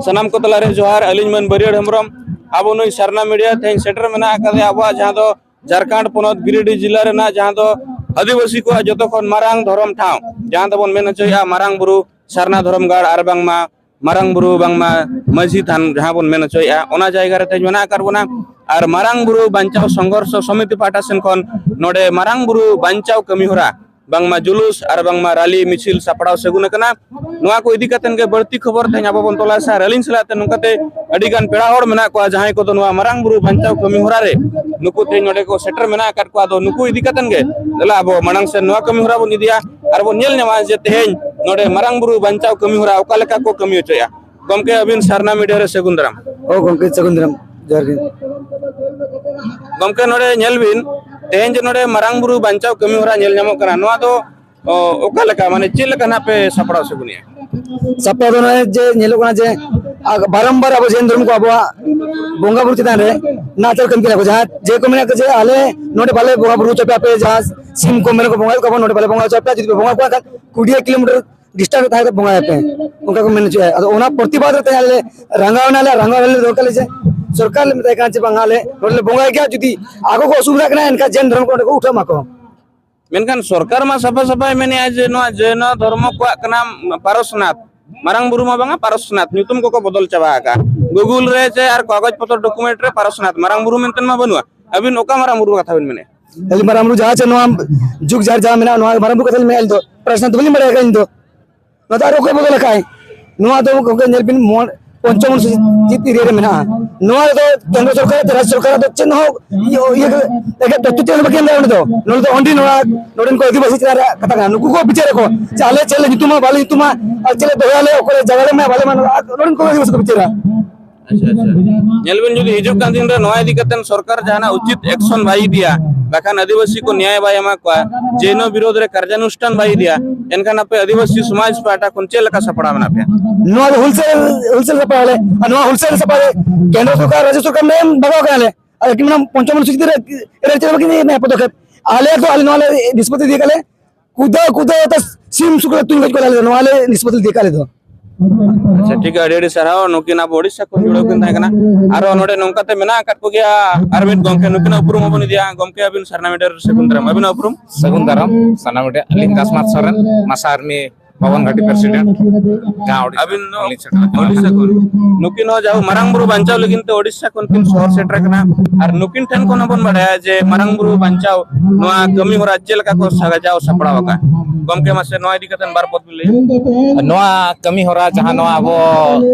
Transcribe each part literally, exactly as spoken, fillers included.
ᱥᱟᱱᱟᱢ ᱠᱚ ᱛᱟᱞᱟᱨᱮ ᱡᱚᱦᱟᱨ, ᱟᱹᱞᱤᱧ ᱢᱟᱹᱱ ᱵᱟᱹᱨᱭᱟᱹᱲ ᱦᱮᱢᱵᱨᱚᱢ᱾ ᱟᱵᱚ ᱱᱩᱭ ᱥᱟᱨᱱᱟ ᱢᱤᱰᱤᱭᱟ ᱛᱮᱦᱮᱧ ᱥᱮᱴᱮᱨ ᱢᱮᱱᱟᱜ ᱟᱠᱟᱫᱮᱭᱟ ᱟᱵᱚᱣᱟᱜ ᱡᱟᱦᱟᱸ ᱫᱚ ᱡᱷᱟᱲᱠᱷᱚᱸᱰ ᱯᱚᱱᱚᱛ ᱜᱤᱨᱤᱰᱤ ᱡᱤᱞᱟ ᱨᱮᱱᱟᱜ ᱡᱟᱦᱟᱸ ᱫᱚ ᱟᱹᱫᱤᱵᱟᱹᱥᱤ ᱠᱚᱣᱟᱜ ᱡᱚᱛᱚ ᱠᱷᱚᱱ ᱢᱟᱨᱟᱝ ᱫᱷᱚᱨᱚᱢ ᱴᱷᱟᱶ, ᱡᱟᱦᱟᱸ ᱫᱚᱵᱚᱱ ᱢᱮᱱ ᱦᱚᱪᱚᱭᱮᱫᱼᱟ ᱢᱟᱨᱟᱝ ᱵᱩᱨᱩ ᱥᱟᱨᱱᱟ ᱫᱷᱚᱨᱚᱢ ᱜᱟᱲ, ᱟᱨ ᱵᱟᱝᱢᱟ ᱢᱟᱨᱟᱝ ᱵᱩᱨᱩ ᱵᱟᱝᱢᱟ ᱢᱟᱹᱡᱷᱤ ᱛᱷᱟᱱ ᱡᱟᱦᱟᱸ ᱵᱚᱱ ᱢᱮᱱ ᱦᱚᱪᱚᱭᱮᱫᱼᱟ, ᱚᱱᱟ ᱡᱟᱭᱜᱟ ᱨᱮ ᱛᱮᱦᱮᱧ ᱢᱮᱱᱟᱜ ᱟᱠᱟᱫ ᱵᱚᱱᱟ᱾ ᱟᱨ ᱢᱟᱨᱟᱝ ᱵᱩᱨᱩ ᱵᱟᱧᱪᱟᱣ ᱥᱚᱝᱜᱷᱚᱨᱥᱚ ᱥᱚᱢᱤᱛᱤ ᱯᱟᱦᱴᱟ ᱥᱮᱱ ᱠᱷᱚᱱ ᱱᱚᱰᱮ ᱢᱟᱨᱟᱝ ᱵᱩᱨᱩ ᱵᱟᱧᱪᱟᱣ ᱠᱟᱹᱢᱤ ᱦᱚᱨᱟ ᱵᱟᱝᱢᱟ ᱡᱩᱞᱩᱥ ᱟᱨ ᱵᱟᱝᱢᱟ ᱨᱟᱞᱤ ᱢᱤᱪᱷᱤᱞ ᱥᱟᱯᱲᱟᱣ ᱥᱟᱹᱜᱩᱱ ᱟᱠᱟᱱᱟ᱾ ᱱᱚᱣᱟ ᱠᱚ ᱤᱫᱤ ᱠᱟᱛᱮᱱ ᱜᱮ ᱵᱟᱹᱲᱛᱤ ᱠᱷᱚᱵᱚᱨ ᱛᱮᱦᱮᱧ ᱟᱵᱚ ᱵᱚᱱ ᱛᱚᱞᱟᱥᱟ᱾ ᱟᱨ ᱟᱹᱞᱤᱧ ᱥᱟᱞᱟᱜ ᱛᱮ ᱱᱚᱝᱠᱟᱛᱮ ᱟᱹᱰᱤ ᱜᱟᱱ ᱯᱮᱲᱟ ᱦᱚᱲ ᱢᱮᱱᱟᱜ ᱠᱚᱣᱟ, ᱡᱟᱦᱟᱸᱭ ᱠᱚᱫᱚ ᱱᱚᱣᱟ ᱢᱟᱨᱟᱝ ᱵᱩᱨᱩ ᱵᱟᱧᱪᱟᱣ ᱠᱟᱹᱢᱤ ᱦᱚᱨᱟ ᱨᱮ ᱱᱩᱠᱩ ᱛᱮᱦᱮᱧ ᱱᱚᱰᱮ ᱠᱚ ᱥᱮᱴᱮᱨ ᱢᱮᱱᱟᱜ ᱟᱠᱟᱫ ᱠᱚᱣᱟ᱾ ᱟᱫᱚ ᱱᱩᱠᱩ ᱤᱫᱤ ᱠᱟᱛᱮᱱ ᱜᱮ ᱫᱮᱞᱟ ᱟᱵᱚ ᱢᱟᱲᱟᱝ ᱥᱮᱱ ᱱᱚᱣᱟ ᱠᱟᱹᱢᱤ ᱦᱚᱨᱟ ᱵᱚᱱ ᱤᱫᱤᱭᱟ ᱟᱨ ᱵᱚᱱ ᱧᱮᱞ ᱧᱟᱢᱟ ᱡᱮ ᱛᱮᱦᱮᱧ ᱱᱚᱰᱮ ᱢᱟᱨᱟᱝ ᱵᱩᱨᱩ ᱵᱟᱧᱪᱟᱣ ᱠᱟᱹᱢᱤ ᱦᱚᱨᱟ ᱚᱠᱟ ᱞᱮᱠᱟ ᱠᱚ ᱠᱟᱹᱢᱤ ᱦᱚᱪᱚᱭᱟ᱾ ᱜᱚᱢᱠᱮ, ᱟᱹᱵᱤᱱ ᱥᱟᱨᱱᱟ ᱢᱤᱰᱤᱭᱟ ᱨᱮ ᱥᱟᱹᱜᱩᱱ ᱫᱟᱨᱟᱢ᱾ ᱚ ᱜᱚᱢᱠᱮ, ᱥᱟᱹᱜᱩᱱ ᱫᱟᱨᱟᱢ, ᱡᱚᱦᱟᱨ ᱜᱮ᱾ ᱜᱚᱢᱠᱮ, ᱱᱚᱰᱮ ᱧᱮᱞ ᱵᱤᱱ, ᱛᱮᱦᱮᱧ ᱡᱮ ᱱᱚᱰᱮ ᱢᱟᱨᱟᱝ ᱵᱩᱨᱩ ᱵᱟᱧᱪᱟᱣ ᱠᱟᱹᱢᱤ ᱦᱚᱨᱟ ᱧᱮᱞ ᱧᱟᱢᱚᱜ ᱠᱟᱱᱟ, ᱱᱚᱣᱟ ᱫᱚ ᱚ, ᱚᱠᱟ ᱞᱮᱠᱟ, ᱢᱟᱱᱮ ᱪᱮᱫ ᱞᱮᱠᱟ ᱱᱟᱜ ᱯᱮ ᱥᱟᱯᱲᱟᱣ ᱥᱟᱹᱜᱩᱱᱮᱜᱼᱟ? ᱥᱟᱯᱲᱟᱣ ᱫᱚ ᱱᱚᱜᱼᱚᱭ ᱡᱮ ᱧᱮᱞᱚᱜ ᱠᱟᱱᱟ ᱡᱮ ᱟ-, ᱵᱟᱨᱚᱢᱵᱟᱨ ᱟᱵᱚ ᱡᱮᱱ ᱫᱷᱚᱨᱚᱢ ᱠᱚ ᱟᱵᱚᱣᱟᱜ ᱵᱚᱸᱜᱟ ᱵᱩᱨᱩ ᱪᱮᱛᱟᱱ ᱨᱮ ᱱᱟᱦᱟᱪᱟᱨ ᱠᱟᱹᱢᱤ ᱠᱟᱱᱟ ᱠᱚ, ᱡᱟᱦᱟᱸ ᱡᱮ ᱠᱚ ᱢᱮᱱᱟ ᱠᱚ ᱡᱮ ᱟᱞᱮ ᱱᱚᱰᱮ ᱵᱟᱞᱮ ᱵᱚᱸᱜᱟ ᱵᱩᱨᱩ ᱦᱚᱪᱚ ᱯᱮᱭᱟ, ᱟᱯᱮ ᱡᱟᱦᱟᱸ ᱥᱤᱢ ᱠᱚ ᱢᱮᱨᱚᱢ ᱠᱚ ᱵᱚᱸᱜᱟ ᱦᱩᱭᱩᱜ ᱠᱟᱱᱟ ᱱᱚᱰᱮ ᱵᱟᱞᱮ ᱵᱚᱸᱜᱟ ᱦᱚᱪᱚ ᱯᱮᱭᱟ, ᱡᱩᱫᱤ ᱯᱮ ᱵᱚᱸᱜᱟ ᱠᱚᱣᱟ ᱠᱷᱟᱱ ᱠᱩᱰᱤᱭᱟ ᱠᱤᱞᱳᱢᱤᱴᱟᱨ ᱰᱤᱥᱴᱟᱱᱥ ᱨᱮ ᱛᱟᱦᱮᱸ ᱠᱟᱛᱮ ᱵᱚᱸᱜᱟᱭᱟᱯᱮ, ᱚᱱᱠᱟ ᱠᱚ ᱢᱮᱱ ᱦᱚᱪᱚᱭᱟ᱾ ᱟᱫᱚ ᱚᱱᱟ ᱯᱨᱚᱛᱤᱵᱟᱫ ᱨᱮ ᱛᱮᱦᱮᱧ ᱟᱞᱮ ᱞᱮ ᱨᱟᱸᱜᱟᱣ ᱮᱱᱟᱞᱮ, ᱨᱟᱸᱜᱟᱣ ᱮᱱᱟᱞᱮ ᱫᱚᱨᱠᱟᱨ ᱞᱮ ᱡᱮ ᱥᱚᱨᱠᱟᱨ ᱞᱮ ᱢᱮᱛᱟᱭ ᱠᱟᱱᱟ ᱡᱮ ᱵᱟᱝ ᱟᱞᱮ ᱱᱚᱰᱮ ᱞᱮ ᱵᱚᱸᱜᱟᱭ ᱜᱮᱭᱟ, ᱡᱩᱫᱤ ᱟᱠᱚ ᱠᱚ ᱚᱥᱩᱵᱤᱫᱷᱟᱜ ᱠᱟᱱᱟ ᱮᱱᱠᱷᱟᱱ ᱡᱮᱱ ᱫᱷᱚᱨᱚᱢ ᱠᱚ ᱚᱸᱰᱮ ᱠᱚ ᱩᱴᱷᱟᱹᱣ ᱢᱟᱠᱚ᱾ ᱢᱮᱱᱠᱷᱟᱱ ᱥᱚᱨᱠᱟᱨ ᱢᱟ ᱥᱟᱯᱷᱟ ᱥᱟᱯᱷᱟᱭ ᱢᱮᱱᱮᱜᱼᱟ ᱡᱮ ᱱᱚᱣᱟ ᱡᱚᱭᱱᱚ ᱫᱷᱚᱨᱢᱚ ᱠᱚᱣᱟᱜ ᱠᱟᱱᱟ ᱯᱟᱨᱚᱥᱱᱟᱛᱷ, ᱢᱟᱨᱟᱝ ᱵᱩᱨᱩ ᱢᱟ ᱵᱟᱝᱟ ᱯᱟᱨᱚᱥᱱᱟᱛᱷ, ᱧᱩᱛᱩᱢ ᱠᱚᱠᱚ ᱵᱚᱫᱚᱞ ᱪᱟᱵᱟ ᱟᱠᱟᱫᱼᱟ᱾ ᱜᱩᱜᱩᱞ ᱨᱮ ᱪᱮ ᱟᱨ ᱠᱟᱜᱚᱡᱽ ᱯᱚᱛᱚᱨ ᱰᱚᱠᱩᱢᱮᱱᱴ ᱨᱮ ᱯᱟᱨᱚᱥᱱᱟᱛᱷ, ᱢᱟᱨᱟᱝ ᱵᱩᱨᱩ ᱢᱮᱱᱛᱮ ᱢᱟ ᱵᱟᱹᱱᱩᱜᱼᱟ᱾ ᱟᱹᱵᱤᱱ ᱚᱠᱟ ᱢᱟᱨᱟᱝ ᱵᱩᱨᱩ ᱠᱟᱛᱷᱟ ᱵᱤᱱ ᱢᱮᱱᱮᱫᱼᱟ? ᱟᱹᱞᱤᱧ ᱢᱟᱨᱟᱝ ᱵᱩᱨᱩ ᱡᱟᱦᱟᱸ ᱪᱮ ᱱᱚᱣᱟ ᱡᱩᱜᱽ ᱡᱟᱦᱮᱨ ᱡᱟᱦᱟᱸ ᱢᱮᱱᱟᱜᱼᱟ, ᱱᱚᱣᱟ ᱢᱟᱨᱟᱝ ᱵᱩᱨᱩ ᱠᱟᱛᱷᱟ ᱞᱤᱧ ᱢᱮᱱᱮᱫᱼᱟ, ᱟᱹᱞᱤᱧ ᱫᱚ ᱯᱟᱨᱚᱥᱱᱟᱛᱷ ᱫᱚ ᱵᱟᱹᱞᱤᱧ ᱵᱟᱲᱟᱭᱟ ᱟᱹᱞᱤᱧ ᱫᱚ᱾ ᱱᱚᱣᱟ ᱫᱚ ᱟᱨᱚ ᱚᱠᱚᱭ ᱵᱚᱫᱚᱞ ᱟᱠᱟᱫᱼᱟᱭ? ᱱᱚᱣᱟ ᱫᱚ ᱜᱚᱢᱠᱮ ᱧᱮᱞ ᱵᱤᱱ, ᱢᱚ-, ᱯᱚᱧᱪᱚᱢᱚᱱ ᱥᱩᱪᱤᱛ ᱮᱨᱤᱭᱟ ᱨᱮ ᱢᱮᱱᱟᱜᱼᱟ᱾ ᱱᱚᱣᱟ ᱨᱮᱫᱚ ᱠᱮᱱᱫᱨᱚ ᱥᱚᱨᱠᱟᱨ ᱟᱛᱮ ᱨᱟᱡᱽ ᱥᱚᱨᱠᱟᱨ ᱟᱜ ᱫᱚ ᱪᱮᱫ ᱦᱚᱸ ᱤᱭᱟᱹ, ᱤᱭᱟᱹ ᱫᱚ ᱮᱴᱟᱜ ᱛᱚᱛᱛᱷᱚ ᱪᱮᱫ ᱦᱚᱸ ᱵᱟᱹᱠᱤ ᱮᱢ ᱫᱟᱲᱮᱭᱟᱜᱼᱟ ᱚᱸᱰᱮ ᱫᱚ᱾ ᱱᱚᱰᱮ ᱫᱚ only ᱱᱚᱣᱟ ᱱᱚᱰᱮᱱ ᱠᱚ ᱟᱹᱫᱤᱵᱟᱹᱥᱤ ᱪᱮᱛᱟᱱ ᱨᱮ ᱠᱟᱛᱷᱟ ᱠᱟᱱᱟ᱾ ᱱᱩᱠᱩ ᱠᱚ ᱵᱤᱪᱟᱹᱨ ᱟᱠᱚ ᱡᱮ ᱟᱞᱮ ᱪᱮᱫ ᱞᱮ ᱧᱩᱛᱩᱢᱟ, ᱵᱟᱞᱮ ᱧᱩᱛᱩᱢᱟ, ᱟᱨ ᱪᱮᱫ ᱞᱮ ᱫᱚᱦᱚᱭᱟᱞᱮ, ᱚᱠᱚᱭ ᱞᱮ ᱡᱟᱜᱟᱲ ᱮᱢᱟᱭᱟ, ᱵᱟᱞᱮ ᱮᱢᱟᱭᱟ, ᱱᱚᱰᱮᱱ ᱠᱚ ᱟᱹᱫᱤᱵᱟᱹᱥᱤ ᱠᱚ ᱵᱤᱪᱟᱹᱨᱟ᱾ ᱟᱪᱪᱷᱟ, ᱟᱪᱪᱷᱟ᱾ ᱧᱮᱞ ᱵᱤᱱ, ᱡᱩᱫᱤ ᱦᱤᱡᱩᱜ ᱠᱟᱱ ᱫᱤᱱ ᱨᱮ ᱱᱚᱣᱟ ᱤᱫᱤ ᱠᱟᱛᱮ ᱥᱚᱨᱠᱟᱨ ᱡᱟᱦᱟᱱᱟᱜ ᱩᱪᱤᱛ ᱮᱠᱥᱚᱱ ᱵᱟᱭ ᱤᱫᱤᱭᱟ, ᱵᱟᱠᱷᱟᱱ ᱟᱹᱫᱤᱵᱟᱹᱥᱤ ᱠᱚ ᱱᱮᱭᱟᱭ ᱵᱟᱭ ᱮᱢᱟ ᱠᱚᱣᱟ, ᱡᱮᱱᱚ ᱵᱤᱨᱳᱫᱷ ᱨᱮ ᱠᱟᱨᱡᱟᱱᱩᱥᱴᱷᱟᱱ ᱵᱟᱭ ᱤᱫᱤᱭᱟ, ᱮᱱᱠᱷᱟᱱ ᱟᱯᱮ ᱟᱹᱫᱤᱵᱟᱹᱥᱤ ᱥᱚᱢᱟᱡᱽ ᱯᱟᱦᱴᱟ ᱠᱷᱚᱱ ᱪᱮᱫ ᱞᱮᱠᱟ ᱥᱟᱯᱲᱟᱣ ᱢᱮᱱᱟᱜ ᱯᱮᱭᱟ? ᱱᱚᱣᱟ ᱫᱚ ᱦᱩᱞᱥᱟᱹᱭ, ᱦᱩᱞᱥᱟᱹᱭ ᱥᱟᱯᱲᱟᱣ ᱟᱞᱮ᱾ ᱟᱨ ᱱᱚᱣᱟ ᱦᱩᱞᱥᱟᱹᱭ ᱥᱟᱯᱲᱟᱣ ᱨᱮ ᱠᱮᱱᱫᱨᱚ ᱥᱚᱨᱠᱟᱨ, ᱨᱟᱡᱽᱡᱚ ᱥᱚᱨᱠᱟᱨ ᱢᱮᱱ ᱵᱟᱜᱟᱣ ᱠᱟᱱᱟᱞᱮ᱾ ᱟᱨ ᱮᱠᱤ ᱢᱮᱱᱟᱢ ᱯᱚᱧᱪᱚᱢᱚᱱ ᱥᱩᱪᱤᱛ ᱨᱮ ᱮᱨᱮ ᱪᱮᱫ ᱵᱟᱹᱠᱤ ᱱᱤᱭᱟᱹ ᱯᱚᱫᱚᱠᱷᱮᱯ᱾ ᱟᱞᱮ ᱫᱚ, ᱟᱞᱮ ᱱᱚᱣᱟ ᱞᱮ ᱱᱤᱥᱯᱚᱛᱤ ᱤᱫᱤ ᱠᱟᱞᱮ, ᱠᱩᱫᱟᱹ, ᱠᱩᱫᱟᱹ ᱛᱟ ᱥᱤᱢ ᱥᱩᱠᱨᱤ ᱛᱩᱧ ᱜᱚᱡ ᱠᱚᱣᱟ ᱟᱞᱮ ᱫᱚ, ᱱᱚᱣᱟ ᱞᱮ ᱱᱤᱥᱯᱚᱛᱤ ᱤᱫᱤ ᱠᱟᱞᱮ ᱫᱚ᱾ ᱟᱪᱪᱷᱟ, ᱴᱷᱤᱠ ᱜᱮᱭᱟ, ᱟᱹᱰᱤ ᱟᱹᱰᱤ ᱥᱟᱨᱦᱟᱣ᱾ ᱱᱩᱠᱤᱱ ᱟᱵᱚ ᱳᱰᱤᱥᱟ ᱠᱷᱚᱱ ᱡᱩᱲᱟᱹᱣ ᱠᱤᱱ ᱛᱟᱦᱮᱸ ᱠᱟᱱᱟ᱾ ᱟᱨᱚ ᱱᱚᱰᱮ ᱱᱚᱝᱠᱟᱛᱮ ᱢᱮᱱᱟᱜ ᱟᱠᱟᱫ ᱠᱚᱜᱮᱭᱟ ᱟᱨ ᱢᱤᱫ ᱜᱚᱢᱠᱮ, ᱱᱩᱠᱤᱱᱟᱜ ᱩᱯᱨᱩᱢ ᱦᱚᱸᱵᱚᱱ ᱤᱫᱤᱭᱟ᱾ ᱜᱚᱢᱠᱮ, ᱟᱹᱵᱤᱱ ᱥᱟᱨᱱᱟ ᱢᱤᱰᱤᱭᱟ ᱨᱮ ᱥᱟᱹᱜᱩᱱ ᱫᱟᱨᱟᱢ, ᱟᱹᱵᱤᱱᱟᱜ ᱩᱯᱨᱩᱢ? ᱥᱟᱹᱜᱩᱱ ᱫᱟᱨᱟᱢ, ᱥᱟᱨᱱᱟ ᱢᱤᱰᱤᱭᱟ, ᱟᱹᱞᱤᱧ ᱫᱟᱥᱱᱟᱛᱷ ᱥᱚᱨᱮᱱ, ᱢᱟᱥᱟ ᱟᱨᱢᱤ ᱯᱟᱣᱟᱱ ᱜᱷᱟᱴᱤ ᱯᱨᱮᱥᱤᱰᱮᱱᱴ, ᱜᱟᱶ ᱳᱰᱤᱥᱟ ᱟᱹᱵᱤᱱ ᱫᱚ ᱠᱷᱚᱱᱞᱤᱧ ᱥᱮᱴᱮᱨ ᱟᱠᱟᱱᱟ᱾ ᱳᱰᱤᱥᱟ ᱠᱷᱚᱱ? ᱱᱩᱠᱤᱱ ᱦᱚᱸ ᱡᱟᱦᱳ ᱢᱟᱨᱟᱝ ᱵᱩᱨᱩ ᱵᱟᱧᱪᱟᱣ ᱞᱟᱹᱜᱤᱫ ᱛᱮ ᱳᱰᱤᱥᱟ ᱠᱷᱚᱱ ᱠᱤᱱ ᱥᱚᱦᱚᱨ ᱥᱮᱴᱮᱨ ᱟᱠᱟᱱᱟ᱾ ᱟᱨ ᱱᱩᱠᱤᱱ ᱴᱷᱮᱱ ᱠᱷᱚᱱ ᱦᱚᱸᱵᱚᱱ ᱵᱟᱲᱟᱭᱟ ᱡᱮ ᱢᱟᱨᱟᱝ ᱵᱩᱨᱩ ᱵᱟᱧᱪᱟᱣ ᱱᱚᱣᱟ ᱠᱟᱹᱢᱤ ᱦᱚᱨᱟ ᱪᱮᱫ ᱞᱮᱠᱟ ᱠᱚ ᱥᱟᱡᱟᱣ ᱥᱟᱯᱲᱟᱣ ᱟᱠᱟᱫ᱾ ᱜᱚᱢᱠᱮ, ᱢᱟᱥᱮ ᱱᱚᱣᱟ ᱤᱫᱤ ᱠᱟᱛᱮ ᱵᱟᱨ ᱯᱚᱫ ᱵᱤᱱ ᱞᱟᱹᱭᱟ᱾ ᱱᱚᱣᱟ ᱠᱟᱹᱢᱤ ᱦᱚᱨᱟ ᱡᱟᱦᱟᱸ ᱱᱚᱣᱟ ᱟᱵᱚ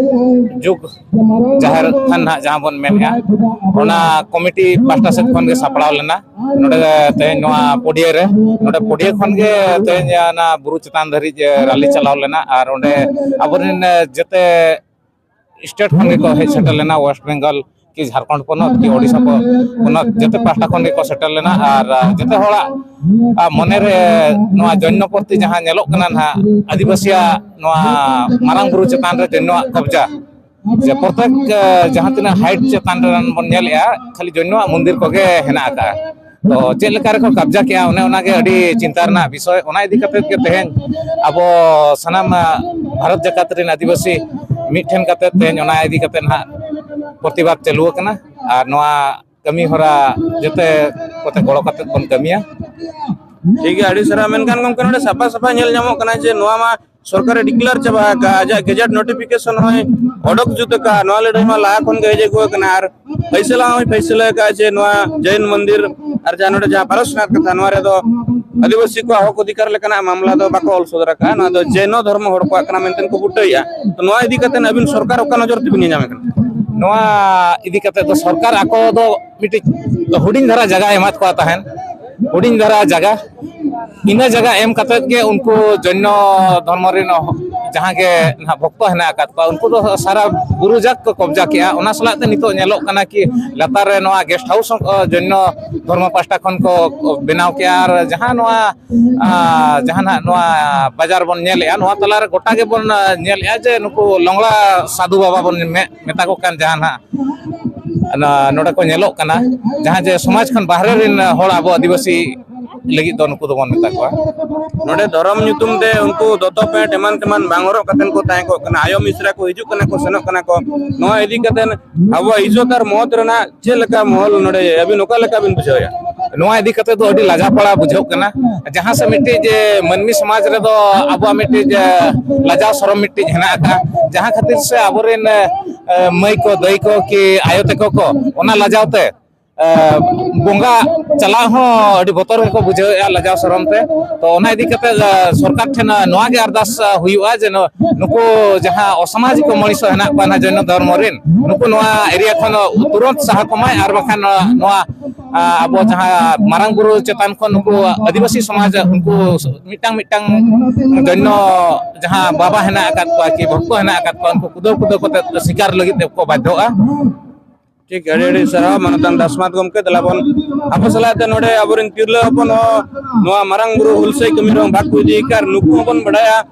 ᱡᱩᱜᱽ ᱡᱟᱦᱮᱨ ᱛᱷᱟᱱ ᱱᱟᱦᱟᱜ ᱡᱟᱦᱟᱸ ᱵᱚᱱ ᱢᱮᱱᱮᱫᱼᱟ, ᱚᱱᱟ ᱠᱚᱢᱤᱴᱤ ᱯᱟᱦᱴᱟ ᱥᱮᱫ ᱠᱷᱚᱱ ᱜᱮ ᱥᱟᱯᱲᱟᱣ ᱞᱮᱱᱟ᱾ ᱱᱚᱰᱮ ᱛᱮᱦᱮᱧ ᱱᱚᱣᱟ ᱯᱚᱰᱤᱭᱟᱹ ᱨᱮ, ᱱᱚᱰᱮ ᱯᱚᱰᱤᱭᱟᱹ ᱠᱷᱚᱱ ᱜᱮ ᱛᱮᱦᱮᱧ ᱚᱱᱟ ᱵᱩᱨᱩ ᱪᱮᱛᱟᱱ ᱫᱷᱟᱹᱨᱤᱡ ᱨᱟᱞᱤ ᱪᱟᱞᱟᱣ ᱞᱮᱱᱟ᱾ ᱟᱨ ᱚᱸᱰᱮ ᱟᱵᱚᱨᱮᱱ ᱡᱮᱛᱮ ᱥᱴᱮᱴ ᱠᱷᱚᱱ ᱜᱮᱠᱚ ᱦᱮᱡ ᱥᱮᱴᱮᱨ ᱞᱮᱱᱟ, ᱳᱭᱮᱥᱴ ᱵᱮᱝᱜᱚᱞ ᱠᱤ ᱡᱷᱟᱲᱠᱷᱚᱸᱰ ᱯᱚᱱᱚᱛ ᱠᱤ ᱳᱰᱤᱥᱟ ᱯᱚ-, ᱯᱚᱱᱚᱛ, ᱡᱮᱛᱮ ᱯᱟᱦᱴᱟ ᱠᱷᱚᱱ ᱜᱮᱠᱚ ᱥᱮᱴᱮᱨ ᱞᱮᱱᱟ᱾ ᱟᱨ ᱡᱮᱛᱮ ᱦᱚᱲᱟᱜ ᱟᱨ ᱢᱚᱱᱮᱨᱮ ᱱᱚᱣᱟ ᱡᱚᱱᱱᱚ ᱯᱨᱚᱛᱤ ᱡᱟᱦᱟᱸ ᱧᱮᱞᱚᱜ ᱠᱟᱱᱟ ᱱᱟᱦᱟᱜ, ᱟᱹᱫᱤᱵᱟᱹᱥᱤᱭᱟᱜ ᱱᱚᱣᱟ ᱢᱟᱨᱟᱝ ᱵᱩᱨᱩ ᱪᱮᱛᱟᱱ ᱨᱮ ᱡᱚᱱᱱᱚᱣᱟᱜ ᱠᱚᱵᱽᱡᱟ, ᱡᱮ ᱯᱨᱚᱛᱮᱠ, ᱮ, ᱡᱟᱦᱟᱸ ᱛᱤᱱᱟᱹᱜ ᱦᱟᱭᱤᱴ ᱪᱮᱛᱟᱱ ᱨᱮ ᱵᱚᱱ ᱧᱮᱞᱮᱜᱼᱟ, ᱠᱷᱟᱹᱞᱤ ᱡᱚᱱᱱᱚᱣᱟᱜ ᱢᱚᱱᱫᱤᱨ ᱠᱚᱜᱮ ᱦᱮᱱᱟᱜ ᱟᱠᱟᱜᱼᱟ᱾ ᱛᱚ ᱪᱮᱫ ᱞᱮᱠᱟ ᱨᱮᱠᱚ ᱠᱟᱵᱽᱡᱟ ᱠᱮᱜᱼᱟ, ᱚᱱᱮ ᱚᱱᱟᱜᱮ ᱟᱹᱰᱤ ᱪᱤᱱᱛᱟ ᱨᱮᱱᱟᱜ ᱵᱤᱥᱚᱭ᱾ ᱚᱱᱟ ᱤᱫᱤ ᱠᱟᱛᱮᱫ ᱜᱮ ᱛᱮᱦᱮᱧ ᱟᱵᱚ ᱥᱟᱱᱟᱢ, ᱮ, ᱵᱷᱟᱨᱚᱛ ᱡᱟᱠᱟᱛ ᱨᱮᱱ ᱟᱹᱫᱤᱵᱟᱹᱥᱤ ᱢᱤᱫ ᱴᱷᱮᱱ ᱠᱟᱛᱮᱫ ᱛᱮᱦᱮᱧ ᱚᱱᱟ ᱤᱫᱤ ᱠᱟᱛᱮᱫ ᱱᱟᱦᱟᱜ ᱯᱨᱚᱛᱤᱵᱟᱫᱽ ᱪᱟᱹᱞᱩ ᱟᱠᱟᱱᱟ᱾ ᱟᱨ ᱱᱚᱣᱟ ᱠᱟᱹᱢᱤ ᱦᱚᱨᱟ ᱡᱚᱛᱚ ᱠᱚᱛᱮ ᱜᱚᱲᱚ ᱠᱟᱛᱮ ᱵᱚᱱ ᱠᱟᱹᱢᱤᱭᱟ᱾ ᱴᱷᱤᱠ ᱜᱮᱭᱟ, ᱟᱹᱰᱤ ᱥᱟᱨᱦᱟᱣ᱾ ᱢᱮᱱᱠᱷᱟᱱ ᱜᱚᱢᱠᱮ, ᱱᱚᱰᱮ ᱥᱟᱯᱷᱟ ᱥᱟᱯᱷᱟ ᱧᱮᱞ ᱧᱟᱢᱚᱜ ᱠᱟᱱᱟ ᱡᱮ ᱱᱚᱣᱟ ᱢᱟ ᱥᱚᱨᱠᱟᱨᱮ ᱰᱤᱠᱞᱮᱭᱟᱨ ᱪᱟᱵᱟ ᱟᱠᱟᱫᱼᱟ, ᱟᱡᱟᱜ ᱜᱮᱡᱮᱴ ᱱᱳᱴᱤᱯᱷᱤᱠᱮᱥᱚᱱ ᱦᱚᱸᱭ ᱚᱰᱚᱠ ᱡᱩᱛ ᱟᱠᱟᱫᱼᱟ᱾ ᱱᱚᱣᱟ ᱞᱟᱹᱲᱦᱟᱹᱭ ᱢᱟ ᱞᱟᱦᱟ ᱠᱷᱚᱱ ᱜᱮ ᱦᱮᱡ ᱟᱹᱜᱩ ᱟᱠᱟᱱᱟ᱾ ᱟᱨ ᱯᱷᱟᱭᱥᱟᱞᱟ ᱦᱚᱸᱭ ᱯᱷᱟᱭᱥᱟᱞᱟ ᱟᱠᱟᱫᱼᱟ ᱡᱮ ᱱᱚᱣᱟ ᱡᱟᱭᱤᱱ ᱢᱚᱱᱫᱤᱨ ᱟᱨ ᱡᱟᱦᱟᱸ ᱱᱚᱰᱮ ᱡᱟᱦᱟᱸ ᱯᱟᱨᱚᱥᱱᱟᱛᱷ ᱠᱟᱛᱷᱟ, ᱱᱚᱣᱟ ᱨᱮᱫᱚ ᱟᱹᱫᱤᱵᱟᱹᱥᱤ ᱠᱚᱣᱟᱜ ᱦᱚᱠ ᱚᱫᱷᱤᱠᱟᱨ ᱞᱮᱠᱟᱱᱟᱜ ᱢᱟᱢᱞᱟ ᱫᱚ ᱵᱟᱠᱚ ᱚᱞ ᱥᱚᱫᱚᱨ ᱟᱠᱟᱫᱼᱟ᱾ ᱱᱚᱣᱟ ᱫᱚ ᱡᱮᱱᱚ ᱫᱷᱚᱨᱢᱚ ᱦᱚᱲ ᱠᱚᱣᱟᱜ ᱠᱟᱱᱟ ᱢᱮᱱᱛᱮ ᱠᱚ ᱵᱩᱴᱟᱹᱭᱮᱫᱼᱟ᱾ ᱛᱚ ᱱᱚᱣᱟ ᱤᱫᱤ ᱠᱟᱛᱮ ᱟᱹᱵᱤᱱ ᱥᱚᱨᱠᱟᱨ ᱚᱠᱟ ᱱᱚᱡᱚᱨ ᱛᱮᱵᱤᱱ ᱧᱮᱞ ᱧᱟᱢᱮᱫ ᱠᱟᱱᱟ? ᱱᱚᱣᱟ ᱤᱫᱤ ᱠᱟᱛᱮ ᱫᱚ ᱥᱚᱨᱠᱟᱨ ᱟᱠᱚ ᱫᱚ ᱢᱤᱫᱴᱤᱡ ᱦᱩᱰᱤᱧ ᱫᱷᱟᱨᱟ ᱡᱟᱭᱜᱟ ᱮᱢᱟᱫ ᱠᱚᱣᱟ ᱛᱟᱦᱮᱸᱱ, ᱦᱩᱰᱤᱧ ᱫᱷᱟᱨᱟ ᱡᱟᱭᱜᱟ, ᱤᱱᱟᱹ ᱡᱟᱭᱜᱟ ᱮᱢ ᱠᱟᱛᱮᱫ ᱜᱮ ᱩᱱᱠᱩ ᱡᱚᱭᱱᱚ ᱫᱷᱚᱨᱢᱚ ᱨᱮᱱ ᱡᱟᱦᱟᱸ ᱜᱮ ᱱᱟᱦᱟᱜ ᱵᱷᱚᱠᱛᱚ ᱦᱮᱱᱟᱜ ᱟᱠᱟᱫ ᱠᱚᱣᱟ, ᱩᱱᱠᱩ ᱫᱚ ᱥᱟᱨᱟ ᱵᱩᱨᱩ ᱡᱟᱠ ᱠᱚ ᱠᱚᱵᱽᱡᱟ ᱠᱮᱜᱼᱟ᱾ ᱚᱱᱟ ᱥᱟᱞᱟᱜ ᱛᱮ ᱱᱤᱛᱚᱜ ᱧᱮᱞᱚᱜ ᱠᱟᱱᱟ ᱠᱤ ᱞᱟᱛᱟᱨ ᱨᱮ ᱱᱚᱣᱟ ᱜᱮᱥᱴ ᱦᱟᱣᱩᱥ ᱦᱚᱸ, ᱚ, ᱡᱚᱭᱱᱚ ᱫᱷᱚᱨᱢᱚ ᱯᱟᱦᱴᱟ ᱠᱷᱚᱱ ᱠᱚ ᱵᱮᱱᱟᱣ ᱠᱮᱜᱼᱟ᱾ ᱟᱨ ᱡᱟᱦᱟᱸ ᱱᱚᱣᱟ, ᱟ, ᱡᱟᱦᱟᱸ ᱱᱟᱦᱟᱜ ᱱᱚᱣᱟ ᱵᱟᱡᱟᱨ ᱵᱚᱱ ᱧᱮᱞᱮᱜᱼᱟ, ᱱᱚᱣᱟ ᱛᱟᱞᱟ ᱨᱮ ᱜᱚᱴᱟ ᱜᱮᱵᱚᱱ, ᱟ, ᱧᱮᱞᱮᱜᱼᱟ ᱡᱮ ᱱᱩᱠᱩ ᱞᱚᱝᱲᱟ ᱥᱟᱫᱷᱩ ᱵᱟᱵᱟ ᱵᱚᱱ ᱢᱮ-, ᱢᱮᱛᱟ ᱠᱚ ᱠᱟᱱ ᱡᱟᱦᱟᱸ ᱱᱟᱦᱟᱜ ᱚᱱᱟ ᱱᱚᱰᱮ ᱠᱚ ᱧᱮᱞᱚᱜ ᱠᱟᱱᱟ, ᱡᱟᱦᱟᱸ ᱡᱮ ᱥᱚᱢᱟᱡᱽ ᱠᱷᱚᱱ ᱵᱟᱦᱨᱮ ᱨᱮᱱ ᱦᱚᱲ ᱟᱵᱚ ᱟᱹᱫᱤᱵᱟᱹᱥᱤ ᱞᱟᱹᱜᱤᱫ ᱫᱚ ᱱᱩᱠᱩ ᱫᱚᱵᱚᱱ ᱢᱮᱛᱟ ᱠᱚᱣᱟ᱾ ᱱᱚᱰᱮ ᱫᱷᱚᱨᱚᱢ ᱧᱩᱛᱩᱢ ᱛᱮ ᱩᱱᱠᱩ ᱫᱚᱛᱚ ᱯᱮᱱᱴ ᱮᱢᱟᱱ ᱛᱮᱢᱟᱱ ᱵᱟᱝ ᱦᱚᱨᱚᱜ ᱠᱟᱛᱮ ᱠᱚ ᱛᱟᱦᱮᱸ ᱠᱚᱜ ᱠᱟᱱᱟ, ᱟᱭᱳ ᱢᱤᱥᱨᱟ ᱠᱚ ᱦᱤᱡᱩᱜ ᱠᱟᱱᱟ ᱠᱚ, ᱥᱮᱱᱚᱜ ᱠᱟᱱᱟ ᱠᱚ᱾ ᱱᱚᱣᱟ ᱤᱫᱤ ᱠᱟᱛᱮ ᱟᱵᱚᱣᱟᱜ ᱤᱡᱽᱡᱚᱛ ᱟᱨ ᱢᱚᱦᱚᱛ ᱨᱮᱱᱟᱜ ᱪᱮᱫ ᱞᱮᱠᱟ ᱢᱚᱦᱚᱞ ᱱᱚᱰᱮ ᱟᱹᱵᱤᱱ ᱚᱠᱟ ᱞᱮᱠᱟ ᱵᱤᱱ ᱵᱩᱡᱷᱟᱹᱣᱮᱫᱼᱟ? ᱱᱚᱣᱟ ᱤᱫᱤ ᱠᱟᱛᱮ ᱫᱚ ᱟᱹᱰᱤ ᱞᱟᱡᱟᱯᱟᱲᱟ ᱵᱩᱡᱷᱟᱹᱜ ᱠᱟᱱᱟ᱾ ᱡᱟᱦᱟᱸ ᱥᱮ ᱢᱤᱫᱴᱤᱡ ᱡᱮ ᱢᱟᱹᱱᱢᱤ ᱥᱚᱢᱟᱡᱽ ᱨᱮᱫᱚ ᱟᱵᱚᱣᱟᱜ ᱢᱤᱫᱴᱤᱡ ᱡᱮ ᱞᱟᱡᱟᱣ ᱥᱚᱨᱚᱢ ᱢᱤᱫᱴᱤᱡ ᱦᱮᱱᱟᱜ ᱟᱠᱟᱫᱼᱟ, ᱡᱟᱦᱟᱸ ᱠᱷᱟᱹᱛᱤᱨ ᱥᱮ ᱟᱵᱚᱨᱮᱱ, ᱮ, ᱢᱟᱹᱭ ᱠᱚ, ᱫᱟᱹᱭ ᱠᱚ ᱠᱤ ᱟᱭᱳ ᱛᱟᱠᱚ ᱠᱚ ᱚᱱᱟ ᱞᱟᱡᱟᱣ ᱛᱮ, ᱮ, ᱵᱚᱸᱜᱟ ᱪᱟᱞᱟᱣ ᱦᱚᱸ ᱟᱹᱰᱤ ᱵᱚᱛᱚᱨ ᱜᱮᱠᱚ ᱵᱩᱡᱷᱟᱹᱣᱮᱫᱼᱟ ᱞᱟᱡᱟᱣ ᱥᱚᱨᱚᱢ ᱛᱮ᱾ ᱛᱚ ᱚᱱᱟ ᱤᱫᱤ ᱠᱟᱛᱮ, ᱮ, ᱥᱚᱨᱠᱟᱨ ᱴᱷᱮᱱ, ᱮ, ᱱᱚᱣᱟ ᱜᱮ ᱟᱨᱫᱟᱥ, ᱮ, ᱦᱩᱭᱩᱜᱼᱟ ᱡᱮ ᱱᱩ-, ᱱᱩᱠᱩ ᱡᱟᱦᱟᱸ ᱚᱥᱟᱢᱟᱡᱤᱠ ᱢᱚᱱᱤᱥ ᱦᱮᱱᱟᱜ ᱠᱚᱣᱟ ᱱᱟᱦᱟᱜ ᱡᱚᱭᱱᱚ ᱫᱷᱚᱨᱢᱚ ᱨᱮᱱ, ᱱᱩᱠᱩ ᱱᱚᱣᱟ ᱮᱨᱤᱭᱟ ᱠᱷᱚᱱ ᱛᱩᱨᱟᱹᱛ ᱥᱟᱦᱟ ᱠᱚᱢᱟᱭ, ᱟᱨ ᱵᱟᱠᱷᱟᱱ ᱱᱚᱣᱟ, ᱱᱚᱣᱟ, ᱟ, ᱟᱵᱚ ᱡᱟᱦᱟᱸ ᱢᱟᱨᱟᱝ ᱵᱩᱨᱩ ᱪᱮᱛᱟᱱ ᱠᱷᱚᱱ ᱱᱩᱠᱩ ᱟᱹᱫᱤᱵᱟᱹᱥᱤ ᱥᱚᱢᱟᱡᱽ, ᱩᱱᱠᱩ ᱢᱤᱫᱴᱟᱝ ᱢᱤᱫᱴᱟᱝ ᱡᱚᱭᱱᱚ ᱡᱟᱦᱟᱸ ᱵᱟᱵᱟ ᱦᱮᱱᱟᱜ ᱟᱠᱟᱫ ᱠᱚᱣᱟ ᱠᱤ ᱵᱷᱚᱠᱛᱚ ᱦᱮᱱᱟᱜ ᱟᱠᱟᱫ ᱠᱚᱣᱟ, ᱩᱱᱠᱩ ᱠᱩᱫᱟᱹᱣ ᱠᱩᱫᱟᱹᱣ ᱠᱟᱛᱮ ᱥᱤᱠᱟᱨ ᱞᱟᱹᱜᱤᱫ ᱛᱮ ᱠᱚ ᱵᱟᱫᱽᱫᱷᱚᱜᱼᱟ᱾ ᱴᱷᱤᱠ, ᱟᱹᱰᱤ ᱟᱹᱰᱤ ᱥᱟᱨᱦᱟᱣ ᱢᱟᱱᱚᱛᱟᱱ ᱫᱟᱥᱢᱟᱛ ᱜᱚᱢᱠᱮ᱾ ᱫᱮᱞᱟ ᱵᱚᱱ ᱟᱵᱚ ᱥᱟᱞᱟᱜ ᱛᱮ ᱱᱚᱰᱮ ᱟᱵᱚᱨᱮᱱ ᱛᱤᱨᱞᱟᱹ ᱦᱚᱯᱚᱱ ᱦᱚᱸ ᱱᱚᱣᱟ ᱢᱟᱨᱟᱝ ᱵᱩᱨᱩ ᱦᱩᱞᱥᱟᱹᱭ ᱠᱟᱹᱢᱤ ᱨᱮᱦᱚᱸ ᱵᱷᱟᱜᱽ ᱠᱚ ᱤᱫᱤᱭ ᱠᱟᱫ, ᱱᱩᱠᱩ ᱦᱚᱸᱵᱚᱱ ᱵᱟᱰᱟᱭᱟ